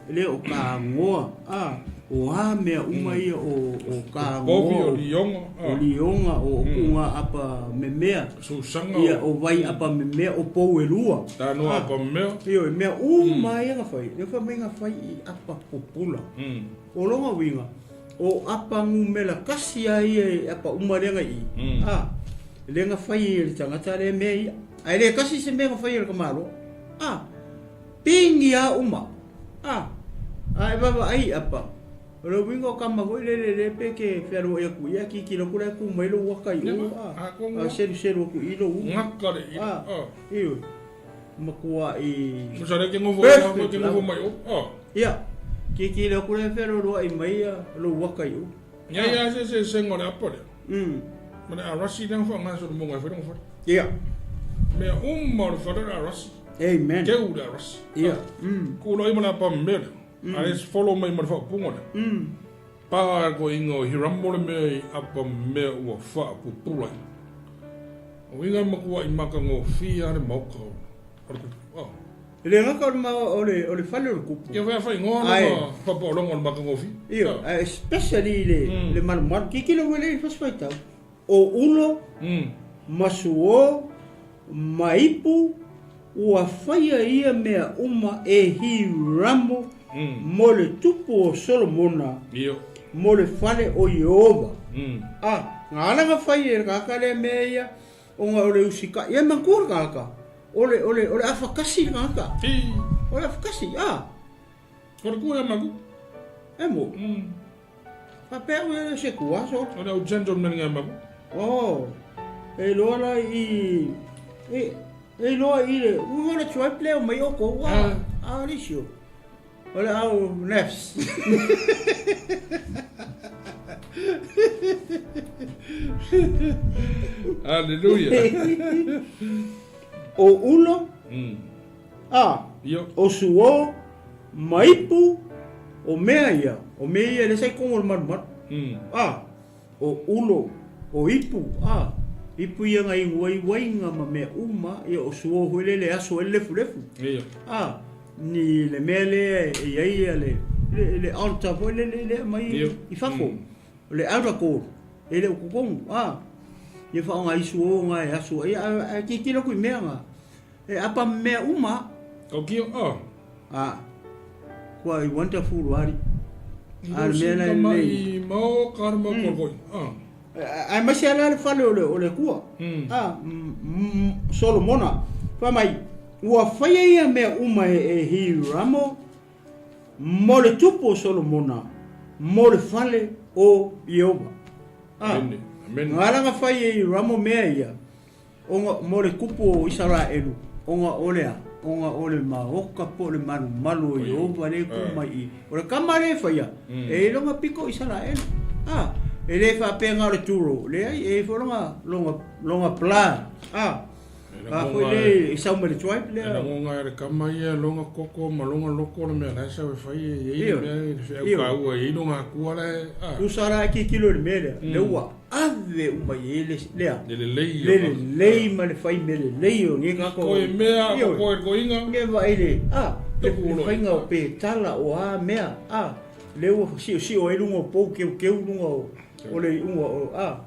le o ka agoa, a, o a mea uma ia o, o ka Povi agoa, o lioga, o lioga, o kuga apa me mea, Susaga ia o vai apa me mea, o pou e lua. Tanoa apa me mea. Ioe, mea uma ia na fai, le fai mai na fai i apa pupula. O lona uiga, o apa numera kasi a ia e apa uma lea i, a, lea na fai e le tagata lea mea ia. Ae le kasi se mea na fai e le tamaloa. A, pingi a uma. A, a e vaavaai apa. O le uiga o kama foi lele le pe ke fealoai atu i ia, kikilo atu la e ku mai lou aka i o, a, a seluselu atu i lou uta. Gaka le ila. A, ioe, matuai Tusa lea ke nofo ai perfect ke nofo lava. mai o. A. Ia, kikilo atu la e fealoaloai mai ia lou aka i o. Ia ia se se senga o le apa lea. Ma le arasi lea na faaagasolo monga e fai lona fale. Ia. Mea uma o le fale o le arasi. Amen. Keu le arasi. Ia. Ku loa i ma le apa mea lea. A le follow mai ma le faaupuga lea. Pa koe inga o Hiramo le mea i apa mea ua faapupula ai. O uiga makuai matagofie lava le maota o le kupu. E le gata o le o le fale o le kupu. Ia fai faaigoa lona faapaologa o le matagofie. Ia, especially le le malumalu. Kikilo ua le i fasi faitau. O ulo, ma suo, Ma ipu, ua faia ia mea uma e Hiramo mo le tupu o Solomona mo le fale o Ieova. A, na ala na fai e le tagata lea mea ia, ona o le usitai. Ia manatua le tagata, o le, o le, o le afakasi le tagata. O le afakasi, a. O le kua ia maku. E mo. Faapea au ia se kua so. O le au gentleman ngai maku. Oh. E loa la i e e loa i le ua le tribe le mai o ko wa. A le sio. O le au nefs. Hallelujah. O ulo. A, o suo, ma ipu, o mea ia, o mea ia le sai kongo le malumalu. A, o ulo, o ipu, a, ipu ia ngai waiwaiga ma mea uma, ia o suo hoi le le aso e le lefulefu. A, ni le mea lea e i ai ia le, le, le altar foi le le le mai i fafo. O le outer court, e le o totonu, a, ia whaonga i suo ngā e aso, ia, a, a, titilo kui mea ngā. E apa mea uma. O kio, oh. A, kua i wonderful wari. A le mea nei nei. I mao ka ma mm. koi. Ah. Ai mai se ala le fale o le o le kua. Mm. A Solomona. Fa mai ua faia ia mea uma e, e Hiramo mo le tupu o Solomona mo le fale o Ieova. A. Amen. Amen. Ngā fai e Hiramo mea ia. Ona mo le kupu o Isaraelu, ona o le a? Ona o le maoka po o le malumalu o Ieova le ku mai i. O le kama le faia, e i longa piko o Isaraelu. A, e le faapea o le turo, leai, e i foi longa, longa, longa pla. A, a foi le i sau mai le tribe lea. E lagonga e le kama ia longa koko ma longa loko le mea la e sau e fai e i le mea i le feau kaua e i longa akua la e. A. Tusa la e kikilo i le mea lea, le ua ave uma i ai le lea. Le lelei Le lelei ma le fai mea lelei o nei tagata. Ko e mea, ko koe koinga. Nge vaai le, a, le faiga o petala o a mea, a, le ua siosio ai luga o pou keukeu luga o, o le iuga o, a,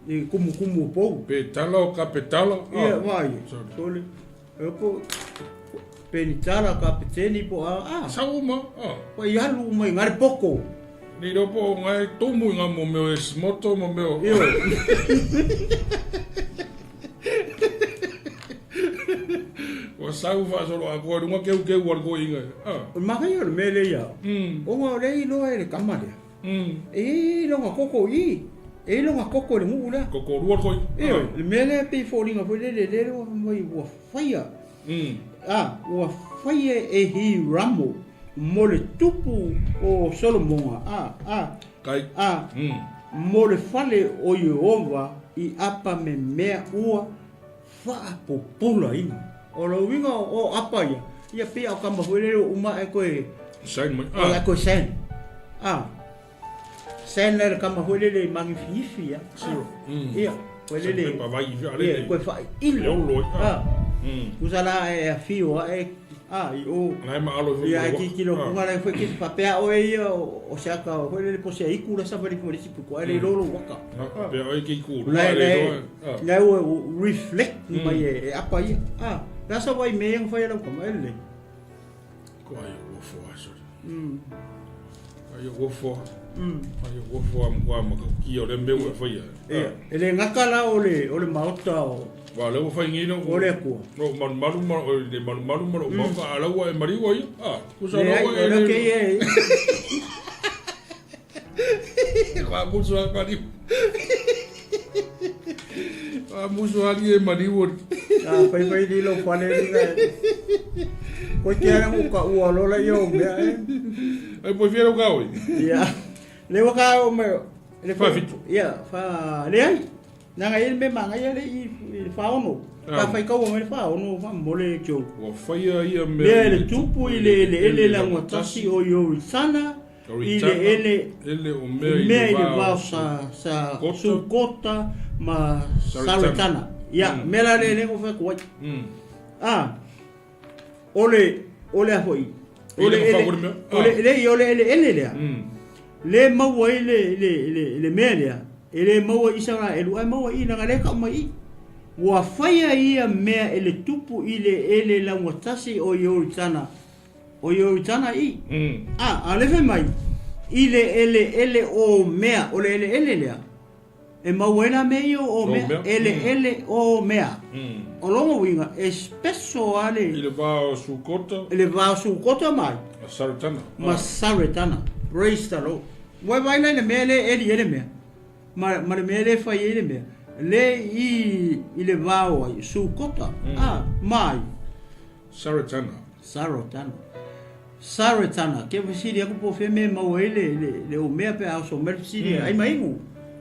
i kumukumu o pou. Petala o kapetala. Ia, vaai, sole. E po, penitala, kapeteni po, a, a. Sau uma, a. Ko i alu uma i ngare poko. Nei ropo o ngai tomu i ngā mo meo e smoto mo meo. Io. Ua sau whaasolo a koe runga keu keu ar koe inga. Ah. O makai o le mele ia. O ngā o le iloa e le kama lea. E longa koko i. E longa koko le ngu lea. Koko rua koe. Io, le mele pe fōringa foi le le le ua mai ua whaia. A, ua whaia e hi ramo. Mo le tupu o Solomonga. A, a. Kai. A. Mo le fale o Ieova i apa me mea ua whaapopula ina. O lo winga o apa ia. Ia pia o kama foi le uma e koe. Sign mai. O la koe sign. A. Sign le kama foi le mangi fifi ia. Siro. Ia. Koe le. Pa vai i ale. Ia koe wha ilo. A. Usala e a fio a e a i o. Nai ma alo ia e kikilo kunga lai foi ki papea o e ia o se aka o foi le po se iku la sa fali foi si ko ele lolo waka. Papea o e ki ku. Lai lai lai o reflect mai e apa ia. A la sa vai me yang foi la kama ele. Ko ai o fo aso. Ai o fo. Ai o fo am kwa ma ki o le meu e foi. E ele ngaka la o le maota o Wa le o whai ngino. O le kua. No, maru maru ma, le maru maru ma, o mauka ala ua e mariua ia. Ah, kusa roa e le. ke e. Wa musu a mariu. Wa musu ali e mariua. Ah, fai fai li lo fale li na. Ko te ara uka ua lola ia o mea e. Ai poi fiero ka oi. Ia. Le waka o me le Fa fitu. Ia, fa le ai. Nanga ia me manga ia le i whaono. Ka whai kaua mai le whaono, wha mole tio. Ua whaia ia me. Mea le tupu i le ele ele la ngotasi o Ioritana, i le ele ele o mea i le vao sa sa Sukota ma Saritana. Ia, mea la le lengo whai kuai. Ah, ole ole a hoi. Ole ele ole le ole ele ele lea. Le maua i le le le le mea lea. E le maua i Israelu ai maua i nanga le ka mai i. Ua faia ia mea e le tupu i le ele laugatasi o Ioritana, o Ioritana i. A, a le fai mai, i le eleele o mea, o le eleele lea, e maua ai la mea ia o mea, eleele o mea. O lona uiga, e special lava le... I le va o Sukota. I le va o Sukota ma ai? Ma Saretana. Ma Saretana. Praise the Lord. Ua e vaai la i le mea lea e eli ai le mea. Ma, ma le mea lea e fai ai le mea, le i, i le va o ai, Sukota, a, ma ai. Saretana. Saretana. Saretana. Ke fesili aku po o fea mea e maua ai le, le, le omea pe a oso mai le fesili mm. ai ma inu.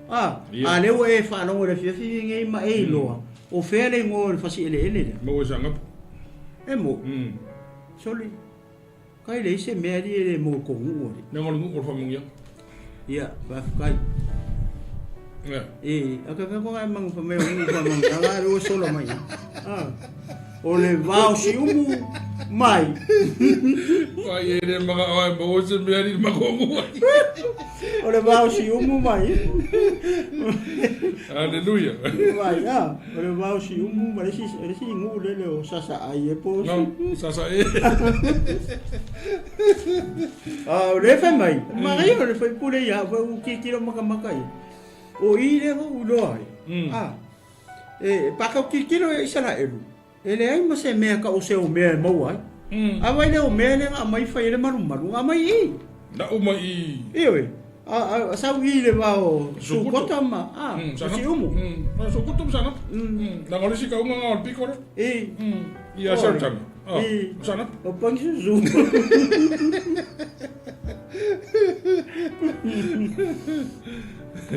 A, yeah. a lea ua e faalogo i le afiafi nei ma e iloa. Mm. O fea le igoa o le fasi eleele lea? Maua i Saanapu. E mo. Mm. Soli. Kai leai se mea alii e le mo kou nuu alii. Leaga o le nuu o le faamanuiaga. Ia, faafetai. Ia. E, a ka whai e mangu whamea o nuu whamanuiaga, a ua sola mai. Ah. O le vao siumu mai. Ai e le maka o e maua se mea alii ma kou nuu ai. O le vao siumu mai. Aleluia. Mai, ah. O le vao siumu ma le isi, le isi nuu lele o Sasaai e po. No, Sasae. Ah, o le fai mai. Manaia o le faipule ia, fai u tilotilo makamaka ia. O i lea foi ua iloa ai. Ah, e pakau tilotilo ia Isaraelu, e leai ma se mea ka o se o mea e maua ai. A vai lea o mea lea na aumai fai ai le malumalu, na aumai i. Na uma i. Ioe. A, a, sau i le va o Sukota ma, a, ma Siumu. Mm, Sukoto ma Sanapu. Mm. Leaga o le isi kauga na o le piko lea. I. Mm. Ia Saretana. Ah, I. Sanapu. O Pangisusu.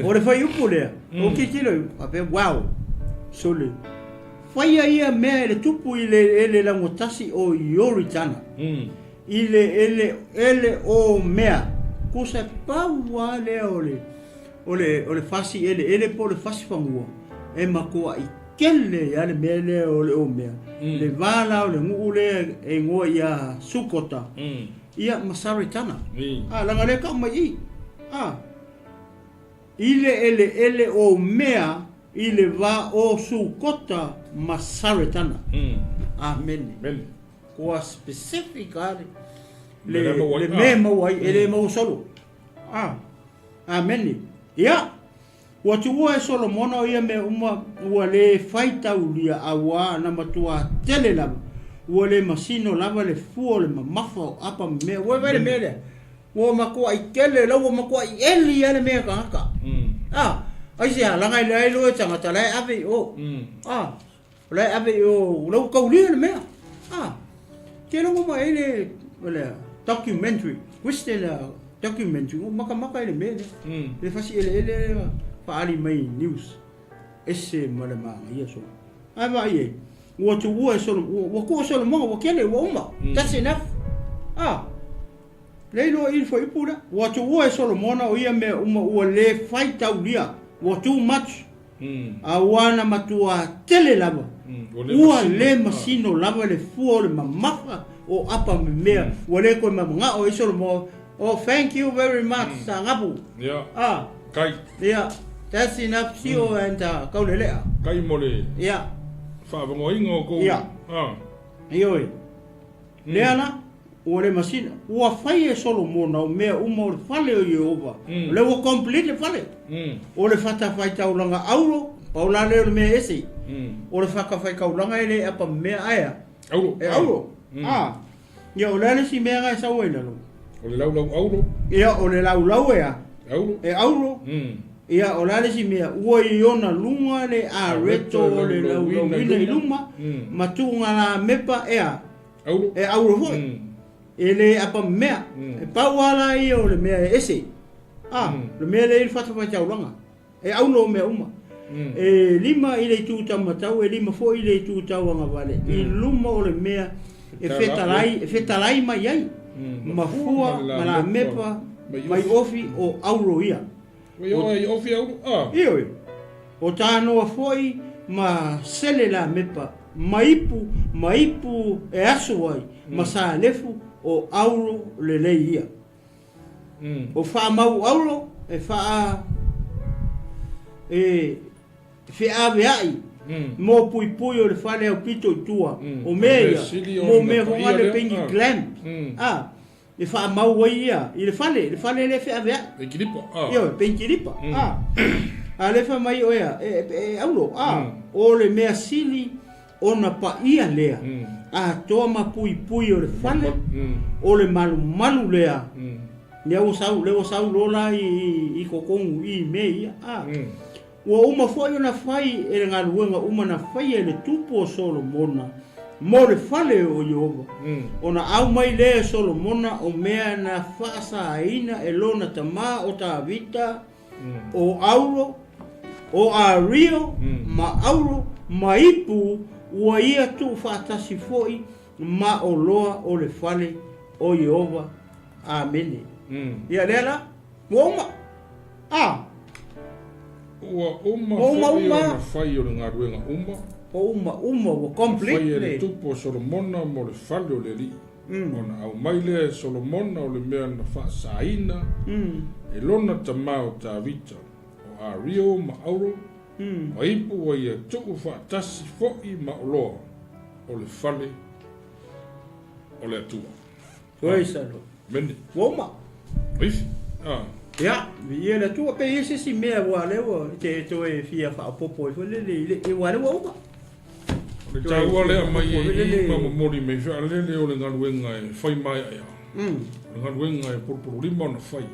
O le fuaiupu lea, o tilotilo i, faapea, wow, sole. Faia ia mea e le tupu i le ele laugatasi o Ioritana. I le ele ele o mea, kusa pau lava lea o le o le o le fasi eleele po o le fasi fanua e matuai tele ai lava le mea lea o le omea, le va la o le nuu lea e igoa ia Sukota, ia ma Saretana. A, leaga o lea e tau mai i i. A, i le eleele o mea i le va o Sukota ma Saretana. Amene. Kua specific a le le mea e maua ai, e le maua solo. A, amene. Ia, ua tuua e Solomona o ia mea uma ua le faitaulia auā na matuā tele lava, ua le masino lava le fua o le mamafa o apa ma mea. Ua vaai le mea lea? Ua matuai tele la ua matuai eli lava le mea e tagata. A, aisea, leaga e leai loa e tagata la e ave i o. A, O la e ave i o, o la ua taulia le mea. Ah, te logo mai ai le, le documentary, Christian documentary, ua makamaka i le mea lea. Le fasi eleele lea faaali mai i news, ese ma le manaia solo. Ae vaai ai, ua tuua e solo, ua tuu e Solomona, ua tele, ua uma. That's enough. Ah, lea iloa i le fuaiupu lea. Ua tuua e Solomona o ia mea uma ua le faitaulia, ua too much. A ua na matua tele lava, ua le masino lava le fua o le mamafa o apa me mea, ua le toe manao ai Solomona, oh thank you very much Saanapu. Ia. Ah. Kai. Ia. That's enough sio and kaulelea. Kai mo le. Ia. Faavagoaina o kou. Ia. Ah. Ioe. Lea la, ua le masina, ua fai e Solomona o mea uma o le fale o Ieova, o lea ua complete le fale. O le fatafaitaulaga auro, pau la lea o le mea ese, o le fatafaitaulaga e le apa mea aea, Auro. e auro. A, ia o le a le isi mea na e sau ai i lalo? O le laulau auro. Ia o le laulau e a? Auro. E auro. Ia o le a le isi mea? Ua i ona luga le areto o le laulauina i luma, ma tuuga lamepa e a? Auro. E auro foi. E le apa mea. E pau lava la ia o le mea e ese. A, le mea lea e i le fatafaitaulaga. E auro mea uma. E lima i le itu taumatau, e lima foi i le itu tauagavale, i luma o le mea e fetalai, e fetalai mai ai, ma fua, ma lamepa, mai ofi o auro ia. Mai o ai ofi auro, a. Ioe. O tanoa foi ma sele lamepa, ma ipu, ma ipu e aso ai, ma salefu o auro lelei ia. O faamau auro e faa e feaveai. Mo puipui o le fale aupito i tua. O mea ia, mo mea fogale pei ni clamp. A, e faamau ai ia i le fale, le fale lea e feaveai. Pei kilipa, a. Ioe, pei kilipa, a. A lea fai mai oe a, e aulo, a, o le mea sili ona paia lea, atoa ma puipui o le fale, o le malumalu lea, lea ua sau, lea ua sau loa la i totonu i mea ia, a. Ua uma foi ona fai e le galuega uma na faia e le tupu o Solomona mo le fale o Ieova, ona au mai lea e Solomona o mea na faasaina e lona tama o Tavita, o auro, o ario, ma auro, ma ipu, ua ia tuufaatasi foi ma oloa o le fale o Ieova. Amene. Ia lea la, ua uma. A. Ua uma foi ona fai o le galuega uma. Ua uma uma, ua complete. Fai e le tupu o Solomona mo le fale o le Alii. Ona aumai lea e Solomona o le mea na faasaina e lona tama o Tavita, o ario ma auro, ma ipu ua ia tuu faatasi foi ma oloa o le fale o le Atua. Praise the Lord. Mene. Ua uma. Oifi. Ah. Ia, viia le Atua pe i ai se isi mea ua lea ua te toe fia faaopoopo ai foi lele i le aua lea ua uma. O le taua lea mai e i ma momoli mai fealele o le galuega e fai maeaea. O le galuega e polopololima ona fai.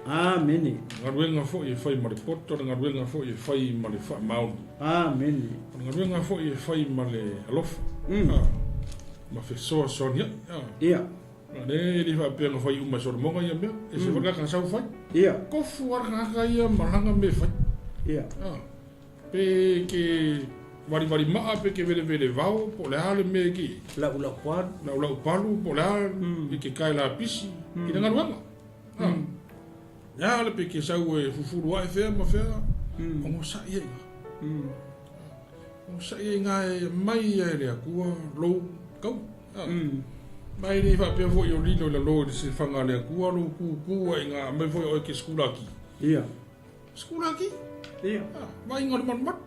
Amene. O le galuega foi e fai ma le poto, o le galuega foi e fai ma le faamaoni. Amene. O le galuega foi e fai ma le alofa. Ma fesoasoani ai. Ia. A lea e le faapea na fai uma e Solomoga ia mea. E se foi ka sau fai. Ia. Kofu ala kaka ia ma langa me fai. Ia. Pe ke valivalī ma'a pe ke velevele vao po o le a le mea e ke Laulau palu. Laulau palu po o le a i ke kae lapisi i le galuega. Le a le pe ke sau e fufulu ae fea ma fea ogosaʻi ai iina. Ogosaʻi ai iina e aumai ai e le Atua lou kau. Ma e le faapea foi o lilo i lalo i le silafaga a le Atua lou kūkū ai iina aumai foi oe e ke sikulaki. Ia. Sikulaki. Ia. Vaaiga o le malumalu.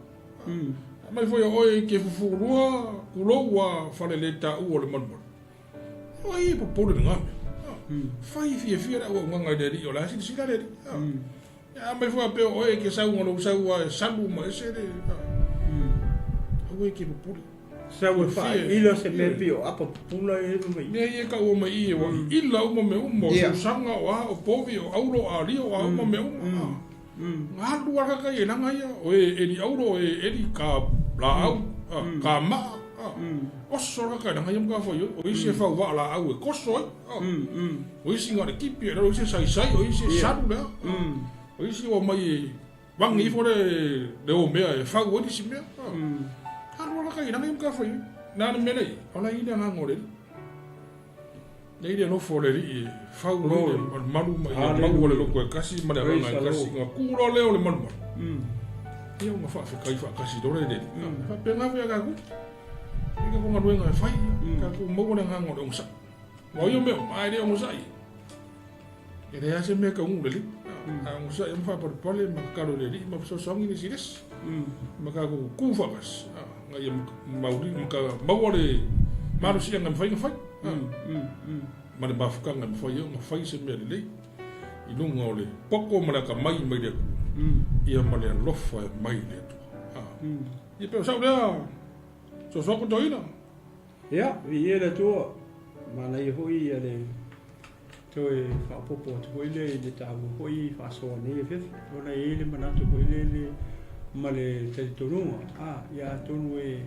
Aumai foi oe e ke fufulua kulou ua faleletaua o le malumalu. O ai e popole i lena mea? Fai fiafia le auaunaga i le Alii o la e silasila le Alii. Aumai foi faapea o oe e ke sau ma lou sau a e salu ma ese le. Aua e ke popole. Sau e faaila se mea pei o apa pupula e mai. Mea ia e taua mai i i, ua ila uma mea uma, o susaga, o a, o povi, o auro, o alia, o a uma mea uma. Alu lava ka ia langa ia, o e eli auro, o e eli ka laau, ka maa, oso lava ka langa ia ma ka fai oi, o isi e fau vaa laau e koso ai, o isi na o le kipi e lalo, o isi e saisai, o isi e salu lea, o isi ua mai e vagi ifo le le omea e fau ai le isi mea. Alu lava ka ia langa ia ma ka fai oi. Na le mea lea, o la i le agaga o le Alii. Nei le nofo o le alii e fau ai le malumalu ma ia maua le loto e kasi ma le agaga e kasi. Ona tu loa lea o le malumalu. Ia ona faafetai faatasi loa lea i le alii. E faapena foi ia tatou. E i ai galuega e fai, tatou maua le agaga o le onosai. Aua o ia mea uma, a e le onosai, e leai lava se mea e taunuu lelei. A onosai ma faapalepale ma tatalo i le alii ma fesoasoani nisi i le isi. Ma tatou tu faatasi, ina ia maua le malosiaga e mafai ona fai. Ma le mafutaga e mafai ai ona fai se mea lelei i luga o le poto ma le atamai mai le Atua, ia ma le alofa e mai le Atua. Ia pei o sau lea fesoasoani toeaina. Ia, viia le Atua, manaia foi ia le toe faaopoopo atu foi lea i le taua foi faasoa nei afiafi, ona e i ai le manatu foi lele ma le talitonuga, a, ia atonu e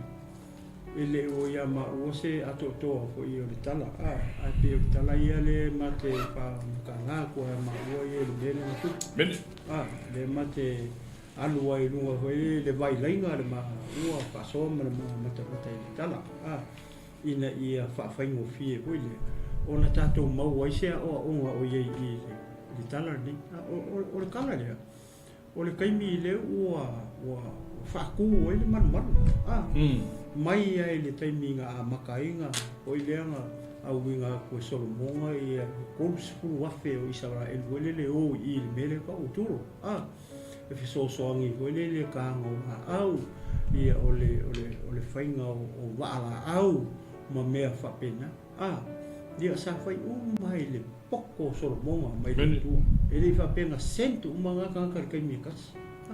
E le o ia maua se atoatoa foi o le tala, a, ae pei o le tala ia lea ma te faamatagā atu ai a maua ia i le mea lea na tupu. Mene. A, lea ma te alu ai i luga foi le vailaiga a le maua faasoa ma le matamata i le tala, a, ina ia faafaigofie foi lea ona tatou maua ai se aoaoga o i ai i le tala lenei. A, o le tala lea, O le taimi lea ua ua faatu ai le malumalu, a, mai ai le taimi na amata ai na oi lea na auina atu e Solomona ia 30,000 o Isaraelu foi lele e o i i le mea lea e tau o Turo, a, e fesoasoani foi lele i le taga o laau, Ia, o le, o le, o le faiga o, o vaalaau ma mea faapena. A, ia, sa fai uma i le poko o Solomoga mai le Atua. E le i faapea na sent uma na tagata i le taimi e tasi. A,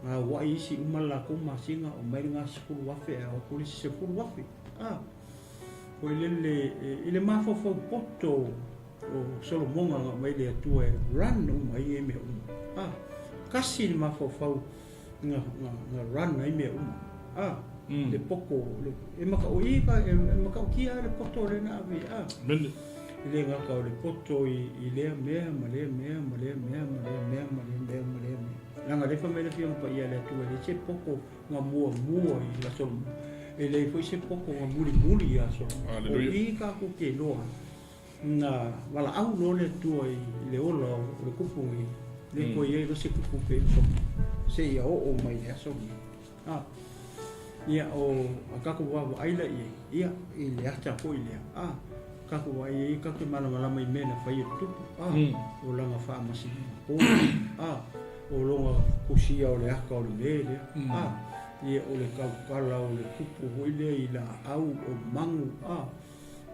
gauai isi uma le latou masina, omai le na 10,000 ae o atu le isi 10,000. A, foi lele i le mafaufau poto o Solomoga na aumai le Atua e run uma ai ia mea uma. A, tasi le mafaufau na, na, na run ai mea uma. A, le poto, le, e makaʻoi ka, e, e makaʻokia le poto le na ave. A, Mene. E le gata o le poto i, i lea mea ma lea mea ma lea mea ma lea mea ma lea mea ma lea mea. Leaga lea fai mai le Afioga Paia a le Atua, e leai se poto na muamua i a Solomona. E leai foi se poto na mulimuli ia Solomona. O i tatou te iloa ai, na valaau loa le Atua i le ola o le kupu nei, le toe i ai loa se kupu pei o Solomona, seia oo mai i le aso lenei. A, ia, o a tatou vaavaai la i ai, ia, i le ata foi lea, a, tatou vaai i ai, tatou te malamalama i mea na fai e le tupu, a, o lana faamasinoga poto, a, o lona kusia o le ata o le mea lea, a, ia, o le tautala o le tupu foi lea i laau o manu, a,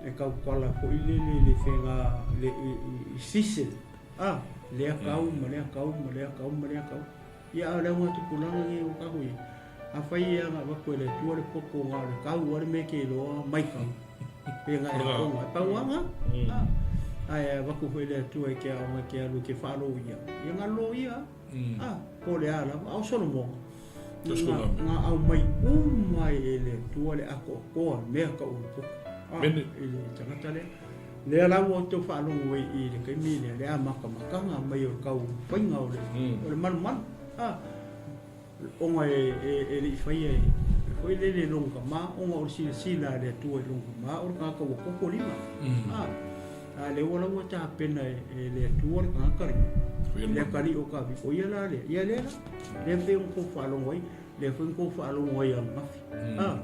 e tautala foi lele i le fega, le, i, i, i season, a, lea kau ma lea kau ma lea kau ma lea kau. Ia, a o le augatupulaga lenei ua tatou i ai, afai e aga avatu e le Atua le poto na o le kau a le mea e te iloa mai kau, pe na e aoga, e pau lava na. Ae avatu foi e le Atua e te aoga e te alu e te faaloia, ia na loia lava, a, po o le a lava. A o Solomona, na aumai uma e le Atua le atoatoa mea tau o le poto, a, i le tagata lea. Lea la ua outou faalogo ai i le taimi lea, le amatamataga mai o le tau faiga o le, o le malumalu. A, ona e, e, e le i faia e, e foi lele lona tama, ona o le silasila a le Atua i lona tama, o le tagata ua toto lima. A, a lea ua la ua tapena e, e le Atua le tagata lenei, le atalii o Tavita, o ia la lea, ia lea la, lea pei ona outou faalogo ai, lea foi na outou faalogo ai ananafi. A.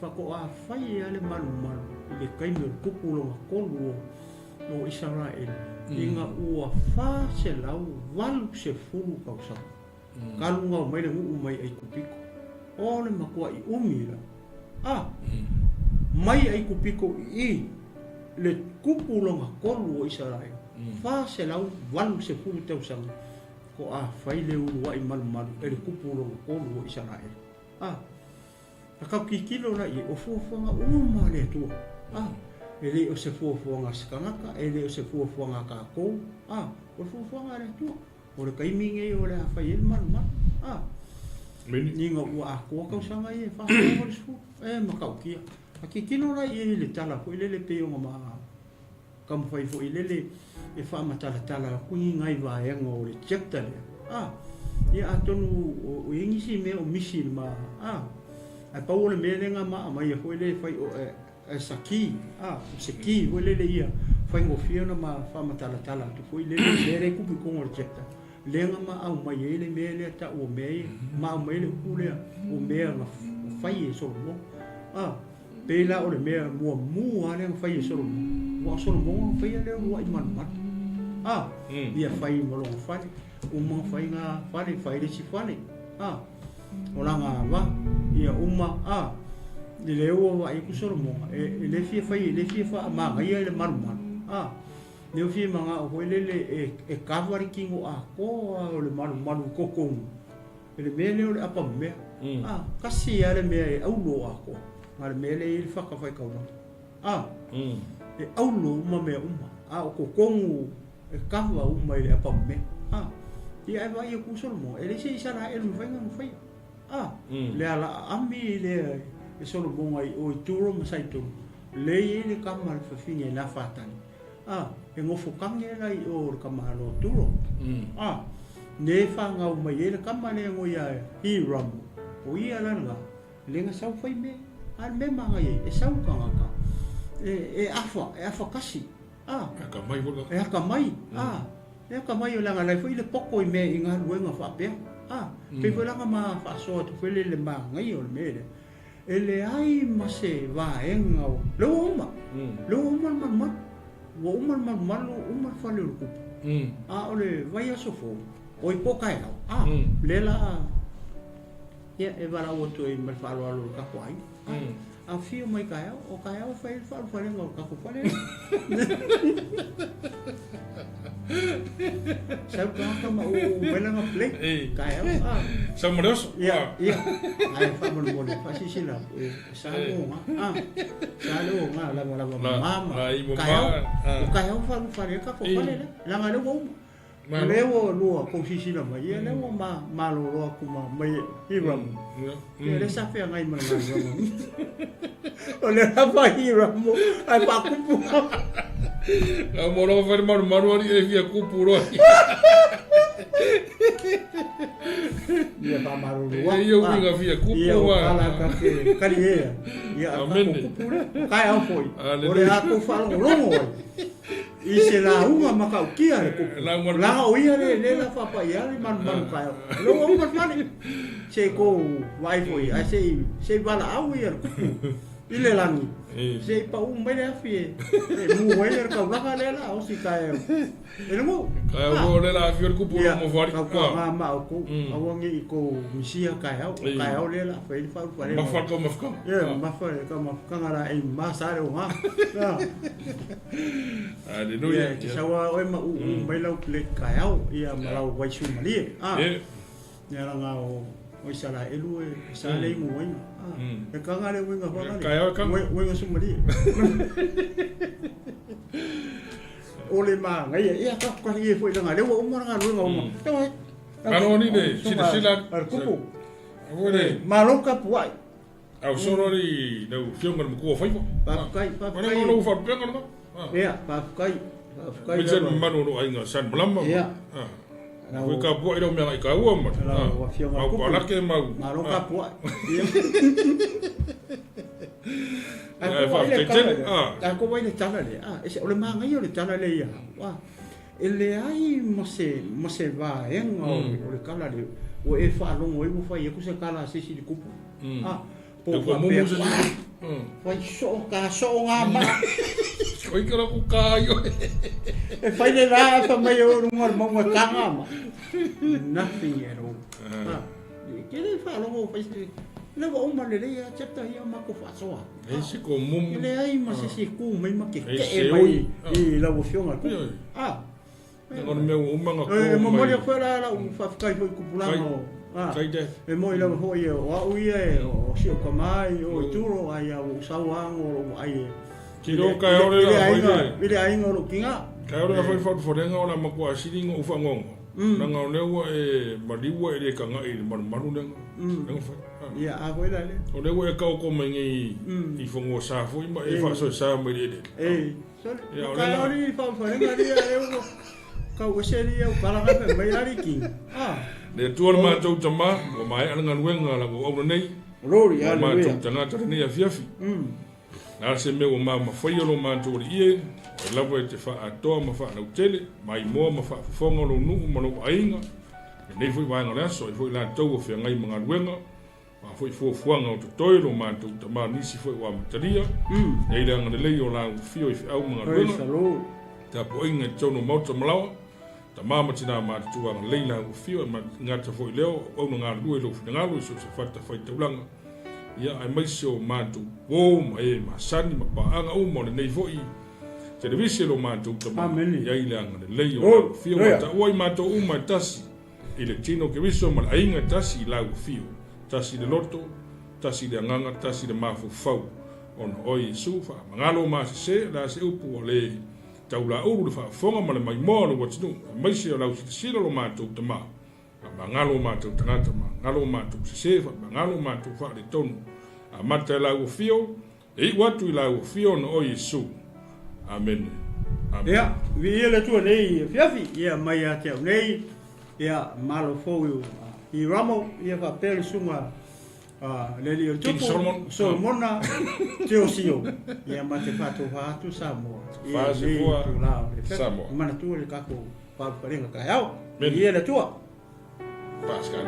Faatoa fai lava le malumalu i le taimi o le tupu lona tolu o Isaraelu, ina ua 480 tausaga talu ona omai le nuu mai Aikupito. O le matuai umi la. A, mai Aikupito i le tupu lona tolu o Isaraelu, 480 tausaga, faatoa fai le uluai malumalu e le tupu lona tolu o Isaraelu. A. A tau tilotilo la i ai, o fuafuaga uma a le Atua. A, e le o se fuafuaga a se tagata, e le o se fuafuaga a tatou. A, o le fuafuaga a le Atua. O le taimi lenei o le a fai ai le malumalu. A, ni ina ua atoa tausaga ia e 480, e matautia. A tilotilo la i ai i le tala foi lele pei ona ma taumafai foi lele e faamatalatala atu ni nai vaega o le chapter lea. A, ia atonu o i ai nisi mea o misi i le ma, a, ae pau o le mea lea na ma aumaia foi lele fai o e, as a key, a, o se key foi lele ia faigofie ona ma faamatalatala atu foi lele i le mea lea e tupu i totonu o le chapter, lea na ma aumai ai le mea lea tau o mea ia, ma aumai ai le upu lea o mea na fai e Solomona. A. Pei la o le mea muamua lava lea na fai e Solomona, aua o Solomona na faia lea uluai malumalu. A, ia fai ma lona fale, uma ona fai na fale, fai le isi fale. A, o lana ava, ia uma, a, i lea ua vaai atu Solomona, e, e le fia fai, e le fia faamanaia i le malumalu. A, lea ua fia manao foi lele e, e kava le tino atoa o le malumalu i totonu. I le mea lea o le apa mea, a, tasi lava le mea e aulo atoa, na o le mea lea e i ai le fata faitaulaga. A, e aulo uma mea uma, a o totonu e kava uma i le apa mea. A, ia ae vaai atu Solomona, e leai se Isaraelu e mafai ona faia. A, le ala aami lea e Solomona i o i Turo ma Saitona, lea e i ai le kama a le fafine na Fatani. A, e nofo kage la i o le kama a lo Turo. A, ne whangau mai e le kama lea ngo ia Hiram. O ia la nga, le nga sau whai me, a le me manga ia, e sau kangaka. E, e afa, e afa kasi. A, E aka mai wala. E aka mai, a, e aka mai o langa lai foi le poko i me i ngā luenga whaapea. A, pei foi langa ma whaasoa tu foi le le manga ia o le me le. E leai ma se vaega o, lea ua uma, lea ua uma le malumalu, ua uma le malumalu, uma le fale o le kupu. A o le vaiaso fou, oi po o taeao, a, lea la a Ia, e valaau atu ai ma le faaaloalo i le tatou aiga. Afio mai taeao, o taeao e fai ai le faalufalega o le tatou fale. Sau tagata ma uu mai lana plate. Taeao. Ah. Sau ma le oso. Ia, ia. Ae faamolemole, faasilasila atu, e sa le oga. Ah. Sa le oga, lava lava mama. Taeao. O taeao faalufale ai le tatou fale lea. Leaga lea ua uma. O lea ua lua kou silasila mai, ia lea ua ma, malolo atu ma mai Hiram. Ia lea sa feagai ma le galuega. O lea lava Hiram ae faakupu. La mo lo fai maru maru ari e fia kupu roa. Ia faamalolo atu. Ia uiga fia kupu Ia o kala ka ke kali ea. Ia a Amene. kupu lea. Kai au foi. O le a kou faalogologo ai. I se lauga matautia le kupu. Laga o ia le le la faapaia le manumanu taeao. O lea ua uma le fale. Se i kou vaai foi ae se i se i valaau ia le kupu i le lagi. Se i pau mai le afi e mu ai le taulaga lea la osi taeao. E le nuu. Taeao o le la afi o le kupu o mo fari. Kau kua ngā ma o kou. Aua nge i kou misia taeao. O taeao lea la fai le faalufalega. Mafa le taumafataga. Ia mafa le taumafataga la e ma sa le o ngā. Aleluia. Ia, te sau lava oe ma uu mai lau plate taeao, ia ma lau vaisu malie. Ah. Ia langa o o Isaraelu e sa le ingoaina. Ah. E kanga le uiga whakale. Taeao e kanga. Uiga sumalie. O le māngaia. Ia, ka ka ia foi langa. Lea ua uma langa luenga uma. Malo ni le silasila. Ar kupu. Ua le. Malo ka puai. Au solo ali lau afioga i le matua o faiva. Faafetai, faafetai. Ua lou faalupega lena. Ia, faafetai, faafetai. Aemaise le mamalu o lou aiga San Malama. Ia. Lau kapuai lau mea gaikaua ma. Lau afioga Mau palake mau. Malo kapuai. Ia, faafetai tele. Ae ko wai le tala lea. Ah, ese o le māngaia o le tala lea ia. Ah, e leai ma se ma se vaega o le tala lea ua e faalogo ai ua fai atu se tala a se isi i le kupu. Ah, po E kua mumu se faapea, fai soo ka soo ngā maa. Koi ka ku ka ai oe. E fai le la e fai mai o runga o le maunga ka ngā maa. Nothing at all. Ah, ke le faalogo fai se le ua uma lelei a chapter ia ma ko faasoa. E se ko mumu. E leai ma se se ku mai ma ke kee mai i lau afioga i le kupu. Ah. O le mea ua uma na kō mai. E momoli atu ai la lau faafetai foi i tupulaga o. E moni lava foi o au ia e o si ou tama i o i Turo ae ia ua ou sau lava o lou vaai e Tiro kai ore la foi le. I le aiga o lou tiga. Kai ore la foi faalufalega o la matua sili na ou faanoanoa. Leaga o lea ua e maliu e le tagai i le malumalu lea na fai. Ia, a foi la lea. O lea ua e taoto mai nei i fanua sa foi ma e faasoesa mai i le eleele. E. Sole, o kai ori i faalufalega lia e ua kau ese lia u kala ka mai ari ki. Ah. Le Atua le matou tama, ua maea le galuega a lau auauna nei. Glory, Ua hallelujah. matou tagata lenei afiafi. Le a se mea ua mamafaia lo matou alii e, o ai lava e te faaatoa ma faalautele, maimoa ma faafofoga lou nuu ma lou aiga, lenei foi vaega o le aso, ai foi latou ua feagai ma galuega, ma foi fuafuaga o totoe lo matou tama nisi foi ua amatalia, nei le agalelei o la ufio i feau ma Praise galuega, the Lord. tapuaiga i totonu o maota ma laoa, tama ma tina matutua agalelei la ufio e gata foi leo, auauna galulue i lou finagalo i so o se fata faitaulaga, ia aemaise o matou uo ma e masani ma paaga uma o lenei foi televise lo matou tama, Amene. i ai le agalelei o la ufio ua taua i matou uma e tasi i le tino Keriso ma le aiga e tasi i lau afio, tasi le loto, tasi le agaga, tasi le mafaufau, ona oe Iesu, faamagalo ma sese, le a se upu ua le taulaulu le faafofoga ma le maimoa o lou atunuu, aemaise o lau silasila lo matou tama, faamagalo o matou tagata, magalo o matou sese, faamagalo o matou faaletonu, amata e lau afio, E iu atu i lau afio ona oe Iesu. Amene. Amene. Ia, viia le Atua nei afiafi, ia mai ia te au nei, ia malo fou i Ramo, ia faapea le susuga le alii o le King tupu, Solomon. Solomona, Teosio, ia ma te faatofa atu Samoa, ia Fasi nei fua tula o le fetu, Samoa. manatua le tatou faalufalega taeao, Amen. viia le Atua. Pascal.